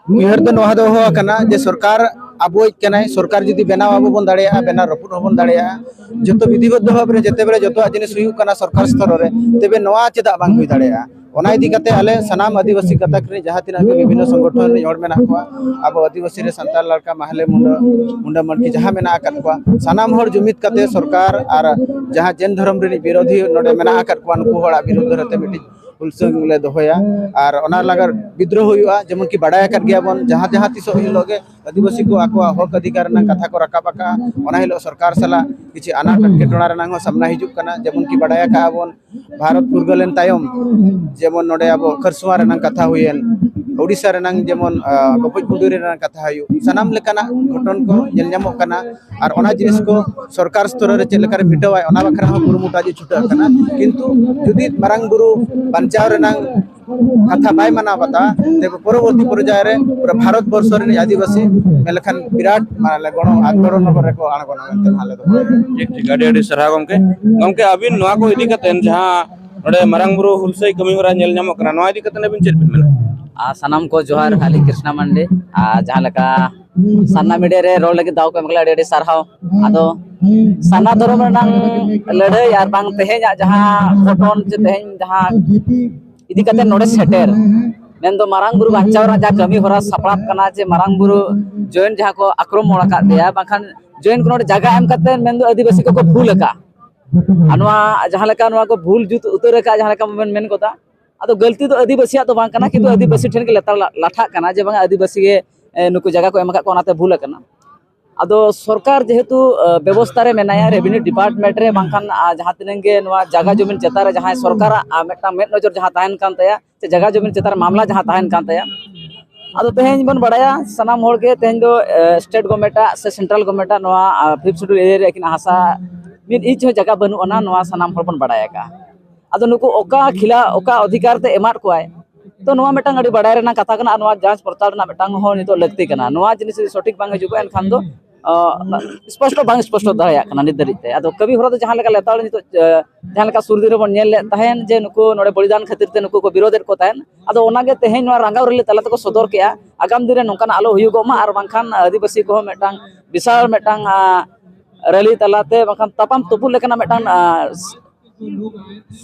ᱩᱭᱦᱟᱹᱨ ᱫᱚ ᱱᱚᱣᱟ ᱫᱚᱦᱚ ᱟᱠᱟᱱᱟ ᱡᱮ ᱥᱚᱨᱠᱟᱨ ᱟᱵᱚᱭᱤᱡ ᱠᱟᱱᱟᱭ, ᱥᱚᱨᱠᱟᱨ ᱡᱩᱫᱤ ᱵᱮᱱᱟᱣ ᱟᱵᱚ ᱵᱚᱱ ᱫᱟᱲᱮᱭᱟᱜᱼᱟ, ᱵᱮᱱᱟᱣ ᱨᱟᱹᱯᱩᱫ ᱦᱚᱸᱵᱚᱱ ᱫᱟᱲᱮᱭᱟᱜᱼᱟ᱾ ᱡᱚᱛᱚ ᱵᱤᱫᱷᱤᱵᱚᱫᱽᱫᱷᱚ ᱵᱷᱟᱵᱽ ᱨᱮ ᱡᱮᱛᱮ ᱵᱮᱲᱮ ᱡᱚᱛᱚᱣᱟᱜ ᱡᱤᱱᱤᱥ ᱦᱩᱭᱩᱜ ᱠᱟᱱᱟ ᱥᱚᱨᱠᱟᱨ ᱥᱛᱚᱨ ᱨᱮ, ᱛᱚᱵᱮ ᱱᱚᱣᱟ ᱪᱮᱫᱟᱜ ᱵᱟᱝ ᱦᱩᱭ ᱫᱟᱲᱮᱭᱟᱜᱼᱟ? ᱚᱱᱟ ᱤᱫᱤ ᱠᱟᱛᱮ ᱟᱞᱮ ᱥᱟᱱᱟᱢ ᱟᱹᱫᱤᱵᱟᱹᱥᱤ ᱜᱟᱛᱟᱠ ᱨᱮᱱ ᱡᱟᱦᱟᱸ ᱛᱤᱱᱟᱹᱜ ᱜᱮ ᱵᱤᱵᱷᱤᱱᱱᱚ ᱥᱚᱝᱜᱚᱴᱷᱚᱱ ᱨᱤᱱᱤᱡ ᱦᱚᱲ ᱢᱮᱱᱟᱜ ᱠᱚᱣᱟ, ᱟᱵᱚ ᱟᱹᱫᱤᱵᱟᱹᱥᱤ ᱨᱮ ᱥᱟᱱᱛᱟᱲ ᱞᱟᱲᱠᱟ, ᱢᱟᱦᱞᱮ, ᱢᱩᱱᱰᱟᱹ, ᱢᱩᱱᱰᱟᱹ ᱢᱟᱹᱱᱠᱤ ᱡᱟᱦᱟᱸ ᱢᱮᱱᱟᱜ ᱟᱠᱟᱫ ᱠᱚᱣᱟ, ᱥᱟᱱᱟᱢ ᱦᱚᱲ ᱡᱩᱢᱤᱫ ᱠᱟᱛᱮ ᱥᱚᱨᱠᱟᱨ ᱟᱨ ᱡᱟᱦᱟᱸ ᱡᱮᱱ ᱫᱷᱚᱨᱚᱢ ᱨᱤᱱᱤᱡ ᱵᱤᱨᱳᱫᱷᱤ ᱱᱚᱰᱮ ᱢᱮᱱᱟᱜ ᱟᱠᱟᱫ ᱠᱚᱣᱟ, ᱱᱩᱠᱩ ᱦᱚᱲᱟᱜ ᱵᱤᱨᱩᱫᱷ ᱨᱮ ᱛᱮ ᱢᱤᱫᱴᱤᱡ ᱦᱩᱞᱥᱟᱹᱝ ᱞᱮ ᱫᱚᱦᱚᱭᱟ᱾ ᱟᱨ ᱚᱱᱟ ᱞᱟᱜᱟᱫ ᱵᱤᱫᱽᱨᱳᱦ ᱦᱩᱭᱩᱜᱼᱟ, ᱡᱮᱢᱚᱱ ᱠᱤ ᱵᱟᱰᱟᱭ ᱟᱠᱟᱫ ᱜᱮᱭᱟᱵᱚᱱ, ᱡᱟᱦᱟᱸ ᱡᱟᱦᱟᱸ ᱛᱤᱥᱚᱜ ᱦᱤᱞᱳᱜ ᱜᱮ ᱟᱹᱫᱤᱵᱟᱹᱥᱤ ᱠᱚ ᱟᱠᱚᱣᱟᱜ ᱦᱚᱠ ᱚᱫᱷᱤᱠᱟᱨ ᱨᱮᱱᱟᱜ ᱠᱟᱛᱷᱟ ᱠᱚ ᱨᱟᱠᱟᱵ ᱟᱠᱟᱫᱼᱟ, ᱚᱱᱟ ᱦᱤᱞᱳᱜ ᱥᱚᱨᱠᱟᱨ ᱥᱟᱞᱟᱜ ᱠᱤᱪᱷᱩ ᱟᱱᱟᱴ ᱮᱴᱠᱮᱴᱚᱬᱟ ᱨᱮᱱᱟᱜ ᱦᱚᱸ ᱥᱟᱢᱱᱟ ᱦᱤᱡᱩᱜ ᱠᱟᱱᱟ᱾ ᱡᱮᱢᱚᱱ ᱠᱤ ᱵᱟᱰᱟᱭ ᱟᱠᱟᱫᱼᱟ ᱵᱚᱱ, ᱵᱷᱟᱨᱚᱛ ᱯᱷᱩᱨᱜᱟᱹᱞ ᱮᱱ ᱛᱟᱭᱚᱢ ᱡᱮᱢᱚᱱ ᱱᱚᱰᱮ ᱟᱵᱚ ᱠᱷᱟᱨᱥᱚᱣᱟ ᱨᱮᱱᱟᱜ ᱠᱟᱛᱷᱟ ᱦᱩᱭᱮᱱ, ᱳᱰᱤᱥᱟ ᱨᱮᱱᱟᱝ ᱡᱮᱢᱚᱱ, ᱟᱸ, ᱜᱚᱯᱚᱡ ᱜᱩᱸᱰᱩ ᱨᱮᱱᱟᱜ ᱠᱟᱛᱷᱟ ᱦᱩᱭᱩᱜ, ᱥᱟᱱᱟᱢ ᱞᱮᱠᱟᱱᱟᱜ ᱜᱷᱚᱴᱚᱱ ᱠᱚ ᱧᱮᱞ ᱧᱟᱢᱚᱜ ᱠᱟᱱᱟ᱾ ᱟᱨ ᱚᱱᱟ ᱡᱤᱱᱤᱥ ᱠᱚ ᱥᱚᱨᱠᱟᱨ ᱥᱛᱚᱨ ᱨᱮ ᱪᱮᱫ ᱞᱮᱠᱟᱨᱮ ᱢᱮᱴᱟᱣᱟᱭ, ᱚᱱᱟ ᱵᱟᱠᱷᱨᱟ ᱦᱚᱸ ᱠᱩᱨᱩᱢᱩᱴᱩ ᱟᱡ ᱮ ᱪᱷᱩᱴᱟᱹᱜ ᱠᱟᱱᱟ᱾ ᱠᱤᱱᱛᱩ ᱡᱩᱫᱤ ᱢᱟᱨᱟᱝ ᱵᱩᱨᱩ ᱵᱟᱧᱪᱟᱣ ᱨᱮᱱᱟᱝ ᱠᱟᱛᱷᱟ ᱵᱟᱭ ᱢᱟᱱᱟᱣ ᱵᱟᱛᱟᱣᱟ, ᱛᱮᱵᱮ ᱯᱚᱨᱚᱵᱚᱨᱛᱤ ᱯᱚᱨᱡᱟᱭ ᱨᱮ ᱯᱩᱨᱟᱹ ᱵᱷᱟᱨᱚᱛ ᱵᱚᱨᱥᱚ ᱨᱮᱱ ᱟᱹᱫᱤᱵᱟᱹᱥᱤ ᱢᱮᱱ ᱞᱮᱠᱷᱟᱱ ᱵᱤᱨᱟᱴ ᱢᱟᱱᱮ ᱜᱚᱱᱚ ᱟᱱᱫᱳᱞᱚᱱ ᱨᱮᱠᱚ ᱟᱬᱜᱚᱱᱟ ᱢᱮᱱᱛᱮ ᱟᱞᱮ ᱫᱚ᱾ ᱴᱷᱤᱠ, ᱴᱷᱤᱠ, ᱟᱹᱰᱤ ᱟᱹᱰᱤ ᱥᱟᱨᱦᱟᱣ ᱜᱚᱢᱠᱮ᱾ ᱜᱚᱢᱠᱮ, ᱟᱹᱵᱤᱱ ᱱᱚᱣᱟ ᱠᱚ ᱤᱫᱤ ᱠᱟᱛᱮ ᱡᱟᱦᱟᱸ ᱱᱚᱰᱮ ᱢᱟᱨᱟᱝ ᱵᱩᱨᱩ ᱦᱩᱞᱥᱟᱹᱭ ᱠᱟᱹᱢᱤ ᱦᱚᱨᱟ ᱧᱮᱞ ᱧᱟᱢᱚᱜ ᱠᱟᱱᱟ, ᱱᱚᱣᱟ ᱤᱫᱤ ᱠᱟᱛᱮ ᱟᱹᱵᱤᱱ ᱪᱮᱫ ᱵᱤᱱ ᱢᱮᱱᱟ? ᱟᱨ ᱥᱟᱱᱟᱢ ᱠᱚ ᱡᱚᱦᱟᱨ, ᱟᱹᱞᱤᱧ ᱠᱨᱤᱥᱱᱟ ᱢᱟᱱᱰᱤ᱾ ᱟᱨ ᱡᱟᱦᱟᱸ ᱞᱮᱠᱟ ᱥᱟᱨᱱᱟ ᱢᱤᱰᱤᱭᱟ ᱨᱮ ᱨᱚᱲ ᱞᱟᱹᱜᱤᱫ ᱫᱟᱣ ᱠᱚ ᱮᱢ ᱠᱟᱜ ᱞᱟᱹᱜᱤᱫ ᱟᱹᱰᱤ ᱟᱹᱰᱤ ᱥᱟᱨᱦᱟᱣ᱾ ᱟᱫᱚ ᱥᱟᱨᱱᱟ ᱫᱷᱚᱨᱚᱢ ᱨᱮᱱᱟᱝ ᱞᱟᱹᱲᱦᱟᱹᱭ ᱟᱨ ᱵᱟᱝ ᱛᱮᱦᱮᱧᱟᱜ ᱡᱟᱦᱟᱸ ᱜᱷᱚᱴᱚᱱ ᱪᱮ ᱛᱮᱦᱮᱧ ᱡᱟᱦᱟᱸ ᱤᱫᱤ ᱠᱟᱛᱮ ᱱᱚᱰᱮ ᱥᱮᱴᱮᱨ, ᱢᱮᱱᱫᱚ ᱢᱟᱨᱟᱝ ᱵᱩᱨᱩ ᱵᱟᱧᱪᱟᱣ ᱨᱮᱱᱟᱜ ᱡᱟᱦᱟᱸ ᱠᱟᱹᱢᱤ ᱦᱚᱨᱟ ᱥᱟᱯᱲᱟᱣ ᱠᱟᱱᱟ, ᱡᱮ ᱢᱟᱨᱟᱝ ᱵᱩᱨᱩ ᱡᱚᱭᱮᱱᱴ ᱡᱟᱦᱟᱸ ᱠᱚ ᱟᱠᱨᱚᱢᱚᱱ ᱟᱠᱟᱫ ᱞᱮᱭᱟ, ᱵᱟᱝᱠᱷᱟᱱ ᱡᱚᱭᱮᱱᱴ ᱠᱚ ᱱᱚᱰᱮ ᱡᱟᱭᱜᱟ ᱮᱢ ᱠᱟᱛᱮ ᱢᱮᱱᱫᱚ ᱟᱹᱫᱤᱵᱟᱹᱥᱤ ᱠᱚᱠᱚ ᱵᱷᱩᱞ ᱟᱠᱟᱫ᱾ ᱟᱨ ᱱᱚᱣᱟ ᱡᱟᱦᱟᱸ ᱞᱮᱠᱟ ᱱᱚᱣᱟ ᱠᱚ ᱵᱷᱩᱞ ᱡᱩᱛ ᱩᱛᱟᱹᱨ ᱟᱠᱟᱫ, ᱡᱟᱦᱟᱸ ᱞᱮᱠᱟ ᱵᱚᱱ ᱢᱮᱱ ᱜᱚᱫᱟ, ᱟᱫᱚ ᱜᱟᱹᱞᱛᱤ ᱫᱚ ᱟᱹᱫᱤᱵᱟᱹᱥᱤᱭᱟᱜ ᱫᱚ ᱵᱟᱝ ᱠᱟᱱᱟ, ᱠᱤᱱᱛᱩ ᱟᱹᱫᱤᱵᱟᱹᱥᱤ ᱴᱷᱮᱱ ᱜᱮ ᱞᱮᱛᱟᱲ ᱞᱟ-, ᱞᱟᱴᱷᱟᱜ ᱠᱟᱱᱟ ᱡᱮ ᱵᱟᱝᱟ ᱟᱹᱫᱤᱵᱟᱹᱥᱤ ᱜᱮ, ᱮ, ᱱᱩᱠᱩ ᱡᱟᱭᱜᱟ ᱠᱚ ᱮᱢ ᱟᱠᱟᱫ ᱠᱚᱣᱟ, ᱚᱱᱟᱛᱮ ᱵᱷᱩᱞ ᱟᱠᱟᱱᱟ᱾ ᱟᱫᱚ ᱥᱚᱨᱠᱟᱨ ᱡᱮᱦᱮᱛᱩ, ᱮ, ᱵᱮᱵᱚᱥᱛᱷᱟ ᱨᱮ ᱢᱮᱱᱟᱭᱟ, ᱨᱮᱵᱷᱮᱱᱤᱭᱩ ᱰᱤᱯᱟᱨᱴᱢᱮᱱᱴ ᱨᱮ, ᱵᱟᱝᱠᱷᱟᱱ, ᱟ, ᱡᱟᱦᱟᱸ ᱛᱤᱱᱟᱹᱜ ᱜᱮ ᱱᱚᱣᱟ ᱡᱟᱭᱜᱟ ᱡᱚᱢᱤᱱ ᱪᱮᱛᱟᱱ ᱨᱮ ᱡᱟᱦᱟᱸᱭ ᱥᱚᱨᱠᱟᱨᱟᱜ, ᱟ, ᱢᱤᱫᱴᱟᱝ ᱢᱮᱫ ᱱᱚᱡᱚᱨ ᱡᱟᱦᱟᱸ ᱛᱟᱦᱮᱱ ᱠᱟᱱ ᱛᱟᱭᱟ, ᱥᱮ ᱡᱟᱭᱜᱟ ᱡᱚᱢᱤᱱ ᱪᱮᱛᱟᱱ ᱨᱮ ᱢᱟᱢᱞᱟ ᱡᱟᱦᱟᱸ ᱛᱟᱦᱮᱱ ᱠᱟᱱ ᱛᱟᱭᱟ, ᱟᱫᱚ ᱛᱮᱦᱮᱧ ᱵᱚᱱ ᱵᱟᱲᱟᱭᱟ ᱥᱟᱱᱟᱢ ᱦᱚᱲ ᱜᱮ ᱛᱮᱦᱮᱧ ᱫᱚ, ᱮ, ᱥᱴᱮᱴ ᱜᱚᱵᱷᱢᱮᱱᱴᱟᱜ ᱥᱮ ᱥᱮᱱᱴᱨᱟᱞ ᱜᱚᱵᱷᱢᱮᱱᱴᱟᱜ ᱱᱚᱣᱟ, ᱟ, ᱯᱷᱤᱯᱛᱷ ᱥᱤᱰᱩᱞ ᱮᱨᱤᱭᱟ ᱨᱮ ᱟᱹᱠᱤᱱᱟᱜ ᱦᱟᱥᱟ ᱢᱤᱫ ᱤᱧᱪ ᱦᱚᱸ ᱡᱟᱭᱜᱟ ᱵᱟᱹᱱᱩᱜ ᱟᱱᱟ, ᱱᱚᱣᱟ ᱥᱟᱱᱟᱢ ᱦᱚᱲ ᱵᱚᱱ ᱵᱟᱲᱟᱭ ᱟᱠᱟᱫᱼᱟ᱾ ᱟᱫᱚ ᱱᱩᱠᱩ ᱚᱠᱟ ᱠᱷᱤᱞᱟ, ᱚᱠᱟ ᱚᱫᱷᱤᱠᱟᱨ ᱛᱮ ᱮᱢᱟᱫ ᱠᱚᱣᱟᱭ, ᱛᱚ ᱱᱚᱣᱟ ᱢᱤᱫᱴᱟᱝ ᱟᱹᱰᱤ ᱵᱟᱲᱟᱭ ᱨᱮᱱᱟᱜ ᱠᱟᱛᱷᱟ ᱠᱟᱱᱟ, ᱟᱨ ᱱᱚᱣᱟ ᱡᱟᱸᱪ ᱯᱚᱲᱛᱟᱞ ᱨᱮᱱᱟᱜ ᱢᱤᱫᱴᱟᱝ ᱦᱚᱸ ᱱᱤᱛᱚᱜ ᱞᱟᱹᱠᱛᱤ ᱠᱟᱱᱟ᱾ ᱱᱚᱣᱟ ᱡᱤᱱᱤᱥ ᱡᱩᱫᱤ ᱥᱚᱴᱷᱤᱠ ᱵᱟᱝ ᱦᱤᱡᱩᱜᱼᱟ, ᱮᱱᱠᱷᱟᱱ ᱫᱚ, ᱟᱸ, ᱥᱯᱚᱥᱴᱚ ᱵᱟᱝ ᱥᱯᱚᱥᱴᱚ ᱫᱟᱲᱮᱭᱟᱜ ᱠᱟᱱᱟ ᱱᱤᱛ ᱫᱷᱟᱹᱨᱤᱡ ᱛᱮ᱾ ᱟᱫᱚ ᱠᱟᱹᱢᱤ ᱦᱚᱨᱟ ᱫᱚ ᱡᱟᱦᱟᱸ ᱞᱮᱠᱟ ᱞᱮᱛᱟᱲ ᱱᱤᱛᱚᱜ, ᱟᱸ, ᱡᱟᱦᱟᱸ ᱞᱮᱠᱟ ᱥᱩᱨ ᱫᱤᱱ ᱨᱮᱵᱚᱱ ᱧᱮᱞ ᱞᱮᱫ ᱛᱟᱦᱮᱸᱱ ᱡᱮ ᱱᱩᱠᱩ ᱱᱚᱰᱮ ᱵᱚᱞᱤᱫᱟᱱ ᱠᱷᱟᱹᱛᱤᱨ ᱛᱮ ᱱᱩᱠᱩ ᱠᱚ ᱵᱤᱨᱳᱫᱮᱫ ᱠᱚ ᱛᱟᱦᱮᱸᱱ, ᱟᱫᱚ ᱚᱱᱟᱜᱮ ᱛᱮᱦᱮᱧ ᱱᱚᱣᱟ ᱨᱟᱸᱜᱟᱣ ᱨᱮᱞᱤ ᱛᱟᱞᱟ ᱛᱮᱠᱚ ᱥᱚᱫᱚᱨ ᱠᱮᱜᱼᱟ᱾ ᱟᱜᱟᱢ ᱫᱤᱱ ᱨᱮ ᱱᱚᱝᱠᱟᱱᱟᱜ ᱟᱞᱚ ᱦᱩᱭᱩᱜᱚᱜ ᱢᱟ, ᱟᱨ ᱵᱟᱝᱠᱷᱟᱱ ᱟᱹᱫᱤᱵᱟᱹᱥᱤ ᱠᱚᱦᱚᱸ ᱢᱤᱫᱴᱟᱝ ᱵᱤᱥᱟᱞ ᱢᱤᱫᱴᱟᱝ, ᱟᱸ, ᱨᱮᱞᱤ ᱛᱟᱞᱟᱛᱮ ᱵᱟᱝᱠᱷᱟᱱ ᱛᱟᱯᱟᱢ ᱛᱩᱯᱩᱜ ᱞᱮᱠᱟᱱᱟᱜ ᱢᱤᱫᱴᱟᱝ, ᱟᱸ,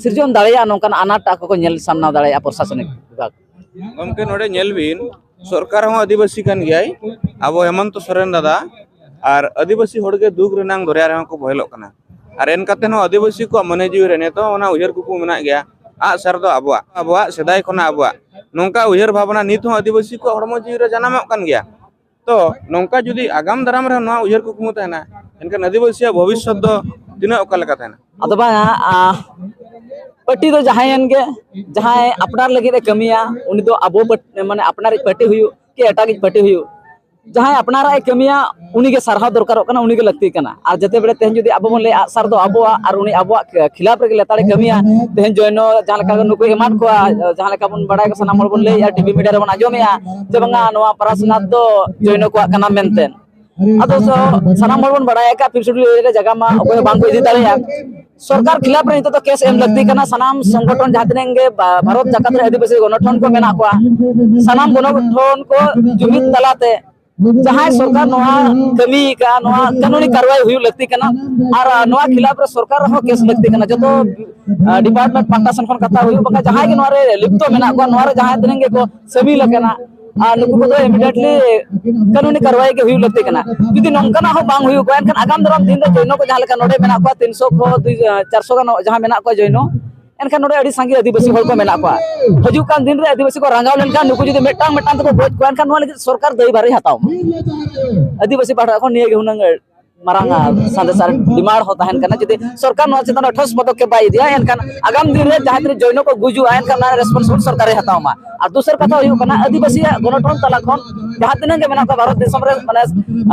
ᱥᱤᱨᱡᱚᱱ ᱫᱟᱲᱮᱭᱟᱜᱼᱟ, ᱱᱚᱝᱠᱟᱱ ᱟᱱᱟᱴ ᱟᱠᱚ ᱠᱚ ᱧᱮᱞ ᱥᱟᱢᱱᱟ ᱫᱟᱲᱮᱭᱟᱜᱼᱟ ᱯᱨᱚᱥᱟᱥᱚᱱᱤᱠ ᱵᱤᱵᱷᱟᱜᱽ᱾ ᱜᱚᱢᱠᱮ, ᱱᱚᱰᱮ ᱧᱮᱞ ᱵᱤᱱ, ᱥᱚᱨᱠᱟᱨ ᱦᱚᱸ ᱟᱹᱫᱤᱵᱟᱹᱥᱤ ᱠᱟᱱ ᱜᱮᱭᱟᱭ, ᱟᱵᱚ ᱦᱮᱢᱚᱱᱛᱚ ᱥᱚᱨᱮᱱ ᱫᱟᱫᱟ, ᱟᱨ ᱟᱹᱫᱤᱵᱟᱹᱥᱤ ᱦᱚᱲᱜᱮ ᱫᱩᱠ ᱨᱮᱱᱟᱝ ᱫᱚᱨᱭᱟ ᱨᱮᱦᱚᱸ ᱠᱚ ᱵᱚᱦᱮᱞᱚᱜ ᱠᱟᱱᱟ᱾ ᱟᱨ ᱮᱱ ᱠᱟᱛᱮ ᱦᱚᱸ ᱟᱹᱫᱤᱵᱟᱹᱥᱤ ᱠᱚᱣᱟᱜ ᱢᱚᱱᱮ ᱡᱤᱣᱤ ᱨᱮ ᱱᱤᱛᱚᱜ ᱦᱚᱸ ᱚᱱᱟ ᱩᱭᱦᱟᱹᱨ ᱠᱩᱠᱢᱩ ᱢᱮᱱᱟᱜ ᱜᱮᱭᱟ, ᱟᱜᱼᱥᱟᱨ ᱫᱚ ᱟᱵᱚᱣᱟᱜ, ᱟᱵᱚᱣᱟᱜ ᱥᱮᱫᱟᱭ ᱠᱷᱚᱱᱟᱜ ᱟᱵᱚᱣᱟᱜ ᱱᱚᱝᱠᱟ ᱩᱭᱦᱟᱹᱨ ᱵᱷᱟᱵᱽᱱᱟ ᱱᱤᱛ ᱦᱚᱸ ᱟᱹᱫᱤᱵᱟᱹᱥᱤ ᱠᱚᱣᱟᱜ ᱦᱚᱲᱢᱚ ᱡᱤᱣᱤ ᱨᱮ ᱡᱟᱱᱟᱢᱚᱜ ᱠᱟᱱ ᱜᱮᱭᱟ᱾ ᱛᱚ ᱱᱚᱝᱠᱟ ᱡᱩᱫᱤ ᱟᱜᱟᱢ ᱫᱟᱨᱟᱢ ᱨᱮᱦᱚᱸ ᱱᱚᱣᱟ ᱩᱭᱦᱟᱹᱨ ᱠᱩᱠᱢᱩ ᱛᱟᱦᱮᱱᱟ, ᱮᱱᱠᱷᱟᱱ ᱟᱹᱫᱤᱵᱟᱹᱥᱤᱭᱟᱜ ᱵᱷᱚᱵᱤᱥᱥᱚᱛ ᱫᱚ ᱛᱤᱱᱟᱹᱜ ᱚᱠᱟ ᱞᱮᱠᱟ ᱛᱟᱦᱮᱱᱟ? ᱟᱫᱚ ᱵᱟᱝᱟ, ᱟ, ᱯᱟᱹᱴᱤ ᱫᱚ ᱡᱟᱦᱟᱸᱭᱮᱱ ᱜᱮ, ᱡᱟᱦᱟᱸᱭ ᱟᱯᱱᱟᱨ ᱞᱟᱹᱜᱤᱫ ᱮ ᱠᱟᱹᱢᱤᱭᱟ, ᱩᱱᱤ ᱫᱚ ᱟᱵᱚ ᱯᱟᱹᱴ-, ᱢᱟᱱᱮ ᱟᱯᱱᱟᱨᱤᱡ ᱯᱟᱹᱴᱤ ᱦᱩᱭᱩᱜ ᱠᱤ ᱮᱴᱟᱜᱤᱡ ᱯᱟᱹᱴᱤ ᱦᱩᱭᱩᱜ, ᱡᱟᱦᱟᱸᱭ ᱟᱯᱱᱟᱨᱟᱜ ᱮ ᱠᱟᱹᱢᱤᱭᱟ, ᱩᱱᱤᱜᱮ ᱥᱟᱨᱦᱟᱣ ᱫᱚᱨᱠᱟᱨᱚᱜ ᱠᱟᱱᱟ, ᱩᱱᱤᱜᱮ ᱞᱟᱹᱠᱛᱤ ᱠᱟᱱᱟ᱾ ᱟᱨ ᱡᱟᱛᱮ ᱵᱮᱲᱮ ᱛᱮᱦᱮᱧ ᱡᱩᱫᱤ ᱟᱵᱚ ᱵᱚᱱ ᱞᱟᱹᱭᱟ ᱟᱜᱼᱥᱟᱨ ᱫᱚ ᱟᱵᱚᱣᱟᱜ ᱟᱨ ᱩᱱᱤ ᱟᱵᱚᱣᱟᱜ ᱠᱷᱤᱞᱟᱯ ᱨᱮᱜᱮ ᱞᱮᱛᱟᱲᱮ ᱠᱟᱹᱢᱤᱭᱟ, ᱛᱮᱦᱮᱧ ᱡᱚᱭᱱᱚ ᱡᱟᱦᱟᱸ ᱞᱮᱠᱟ ᱱᱩᱠᱩ ᱮᱢᱟᱱ ᱠᱚᱣᱟ, ᱡᱟᱦᱟᱸ ᱞᱮᱠᱟ ᱵᱚᱱ ᱵᱟᱲᱟᱭ, ᱥᱟᱱᱟᱢ ᱦᱚᱲ ᱵᱚᱱ ᱞᱟᱹᱭᱮᱫᱼᱟ, ᱴᱤᱵᱷᱤ ᱢᱤᱰᱤᱭᱟ ᱨᱮᱵᱚᱱ ᱟᱸᱡᱚᱢᱮᱫᱼᱟ ᱡᱮ ᱵᱟᱝᱟ ᱱᱚᱣᱟ ᱯᱟᱨᱟᱥᱱᱟᱛᱷ ᱫᱚ ᱡᱚᱭᱱᱚ ᱠᱚᱣᱟᱜ ᱠᱟᱱᱟ ᱢᱮᱱᱛᱮ᱾ ᱟᱫᱚ ᱥᱟᱱᱟᱢ ᱦᱚᱲ ᱵᱚᱱ ᱵᱟᱲᱟᱭ ᱟᱠᱟᱫ ᱯᱷᱤᱯᱛᱷ ᱥᱤᱰᱩᱞ ᱮᱨᱤᱭᱟ ᱨᱮ ᱡᱟᱭᱜᱟ ᱢᱟ ᱚᱠᱚᱭ ᱦᱚᱸ ᱵᱟᱝ ᱠᱚ ᱤᱫᱤ ᱫᱟᱲᱮᱭᱟᱜᱼᱟ᱾ ᱥᱚᱨᱠᱟᱨ ᱠᱷᱤᱞᱟᱯ ᱨᱮ ᱱᱤᱛᱚᱜ ᱫᱚ ᱠᱮᱥ ᱮᱢ ᱞᱟᱹᱠᱛᱤ ᱠᱟᱱᱟ᱾ ᱥᱟᱱᱟᱢ ᱥᱚᱝᱜᱚᱴᱷᱚᱱ ᱡᱟᱦᱟᱸ ᱛᱤᱱᱟᱹᱜ ᱜᱮ ᱵᱷᱟᱨᱚᱛ ᱡᱟᱠᱟᱛ ᱨᱮ ᱟᱹᱫᱤᱵᱟᱹᱥᱤ ᱜᱚᱱᱚᱴᱷᱚᱱ ᱠᱚ ᱢᱮᱱᱟᱜ ᱠᱚᱣᱟ, ᱥᱟᱱᱟᱢ ᱜᱚᱱᱚᱴᱷᱚᱱ ᱠᱚ ᱡᱩᱢᱤᱫ ᱛᱟᱞᱟᱛᱮ ᱡᱟᱦᱟᱸᱭ ᱥᱚᱨᱠᱟᱨ ᱱᱚᱣᱟ ᱠᱟᱹᱢᱤ ᱠᱟᱜᱼᱟ, ᱱᱚᱣᱟ ᱠᱟᱹᱱᱩᱱᱤ ᱠᱟᱨᱣᱟᱭ ᱦᱩᱭᱩᱜ ᱞᱟᱹᱠᱛᱤ ᱠᱟᱱᱟ᱾ ᱟᱨ ᱱᱚᱣᱟ ᱠᱷᱤᱞᱟᱯ ᱨᱮ ᱥᱚᱨᱠᱟᱨ ᱦᱚᱸ ᱠᱮᱥ ᱞᱟᱹᱠᱛᱤ ᱠᱟᱱᱟ᱾ ᱡᱚᱛᱚ ᱰᱤᱯᱟᱨᱴᱢᱮᱱᱴ ᱯᱟᱦᱴᱟ ᱥᱮᱱ ᱠᱷᱚᱱ ᱠᱟᱛᱷᱟ ᱦᱩᱭᱩᱜ, ᱵᱟᱝᱠᱷᱟᱱ ᱡᱟᱦᱟᱸᱭ ᱜᱮ ᱱᱚᱣᱟ ᱨᱮ ᱞᱤᱯᱛᱚ ᱢᱮᱱᱟᱜ ᱠᱚᱣᱟ, ᱱᱚᱣᱟ ᱨᱮ ᱡᱟᱦᱟᱸ ᱛᱤᱱᱟᱹᱜ ᱜᱮᱠᱚ ᱥᱟᱹᱢᱤᱞ ᱟᱠᱟᱱᱟ, ᱟᱨ ᱱᱩᱠᱩ ᱠᱚᱫᱚ ᱤᱢᱤᱰᱤᱭᱮᱴᱞᱤ ᱠᱟᱹᱱᱩᱱᱤ ᱠᱟᱨᱣᱟᱭ ᱜᱮ ᱦᱩᱭᱩᱜ ᱞᱟᱹᱠᱛᱤ ᱠᱟᱱᱟ᱾ ᱡᱩᱫᱤ ᱱᱚᱝᱠᱟᱱᱟᱜ ᱦᱚᱸ ᱵᱟᱝ ᱦᱩᱭᱩᱜ ᱠᱚᱣᱟ, ᱮᱱᱠᱷᱟᱱ ᱟᱜᱟᱢ ᱫᱟᱨᱟᱢ ᱫᱤᱱ ᱨᱮ ᱡᱚᱭᱱᱚ ᱠᱚ ᱡᱟᱦᱟᱸ ᱞᱮᱠᱟ ᱱᱚᱰᱮ ᱢᱮᱱᱟᱜ ᱠᱚᱣᱟ ᱛᱤᱱᱥᱚ ᱠᱷᱚᱱ ᱪᱟᱨᱥᱚ ᱜᱟᱱ ᱡᱟᱦᱟᱸ ᱢᱮᱱᱟᱜ ᱠᱚᱣᱟ ᱡᱚᱭᱱᱚ, ᱮᱱᱠᱷᱟᱱ ᱱᱚᱰᱮ ᱟᱹᱰᱤ ᱥᱟᱸᱜᱮ ᱟᱹᱫᱤᱵᱟᱹᱥᱤ ᱦᱚᱲ ᱠᱚ ᱢᱮᱱᱟᱜ ᱠᱚᱣᱟ᱾ ᱦᱤᱡᱩᱜ ᱠᱟᱱ ᱫᱤᱱ ᱨᱮ ᱟᱹᱫᱤᱵᱟᱹᱥᱤ ᱠᱚ ᱨᱟᱸᱜᱟᱣ ᱞᱮᱱᱠᱷᱟᱱ ᱱᱩᱠᱩ ᱡᱩᱫᱤ ᱢᱤᱫᱴᱟᱝ ᱢᱤᱫᱴᱟᱝ ᱛᱮᱠᱚ ᱜᱚᱡ ᱠᱚᱣᱟ, ᱮᱱᱠᱷᱟᱱ ᱱᱚᱣᱟ ᱞᱟᱹᱜᱤᱫ ᱥᱚᱨᱠᱟᱨ ᱫᱟᱹᱭᱵᱷᱟᱨᱮ ᱦᱟᱛᱟᱣ ᱢᱟ᱾ ᱟᱹᱫᱤᱵᱟᱹᱥᱤ ᱯᱟᱦᱴᱟ ᱠᱷᱚᱱ ᱱᱤᱭᱟᱹ ᱜᱮ ᱦᱩᱱᱟᱹᱝ ᱢᱟᱨᱟᱝ ᱥᱟᱸᱫᱮᱥ ᱟᱨ ᱰᱤᱢᱟᱱᱰ ᱦᱚᱸ ᱛᱟᱦᱮᱱ ᱠᱟᱱᱟ᱾ ᱡᱩᱫᱤ ᱥᱚᱨᱠᱟᱨ ᱱᱚᱣᱟ ᱪᱮᱛᱟᱱ ᱨᱮ ᱴᱷᱳᱥ ᱯᱚᱫᱚᱠᱷᱮᱯ ᱵᱟᱭ ᱤᱫᱤᱭᱟ, ᱮᱱᱠᱷᱟᱱ ᱟᱜᱟᱢ ᱫᱤᱱ ᱨᱮ ᱡᱟᱦᱟᱸ ᱛᱤᱱᱟᱹᱜ ᱡᱚᱭᱱᱚ ᱠᱚ ᱜᱩᱡᱩᱜᱼᱟ, ᱮᱱᱠᱷᱟᱱ ᱚᱱᱟ ᱨᱮᱥᱯᱚᱱᱥᱤᱵᱤᱞ ᱥᱚᱨᱠᱟᱨᱮ ᱦᱟᱛᱟᱣ ᱢᱟ᱾ ᱟᱨ ᱫᱚᱥᱟᱨ ᱠᱟᱛᱷᱟ ᱦᱩᱭᱩᱜ ᱠᱟᱱᱟ, ᱟᱹᱫᱤᱵᱟᱹᱥᱤᱭᱟᱜ ᱜᱚᱱᱚᱴᱷᱚᱱ ᱛᱟᱞᱟ ᱠᱷᱚᱱ ᱡᱟᱦᱟᱸ ᱛᱤᱱᱟᱹᱜ ᱜᱮ ᱢᱮᱱᱟᱜ ᱠᱚᱣᱟ ᱵᱷᱟᱨᱚᱛ ᱫᱤᱥᱚᱢ ᱨᱮ, ᱢᱟᱱᱮ,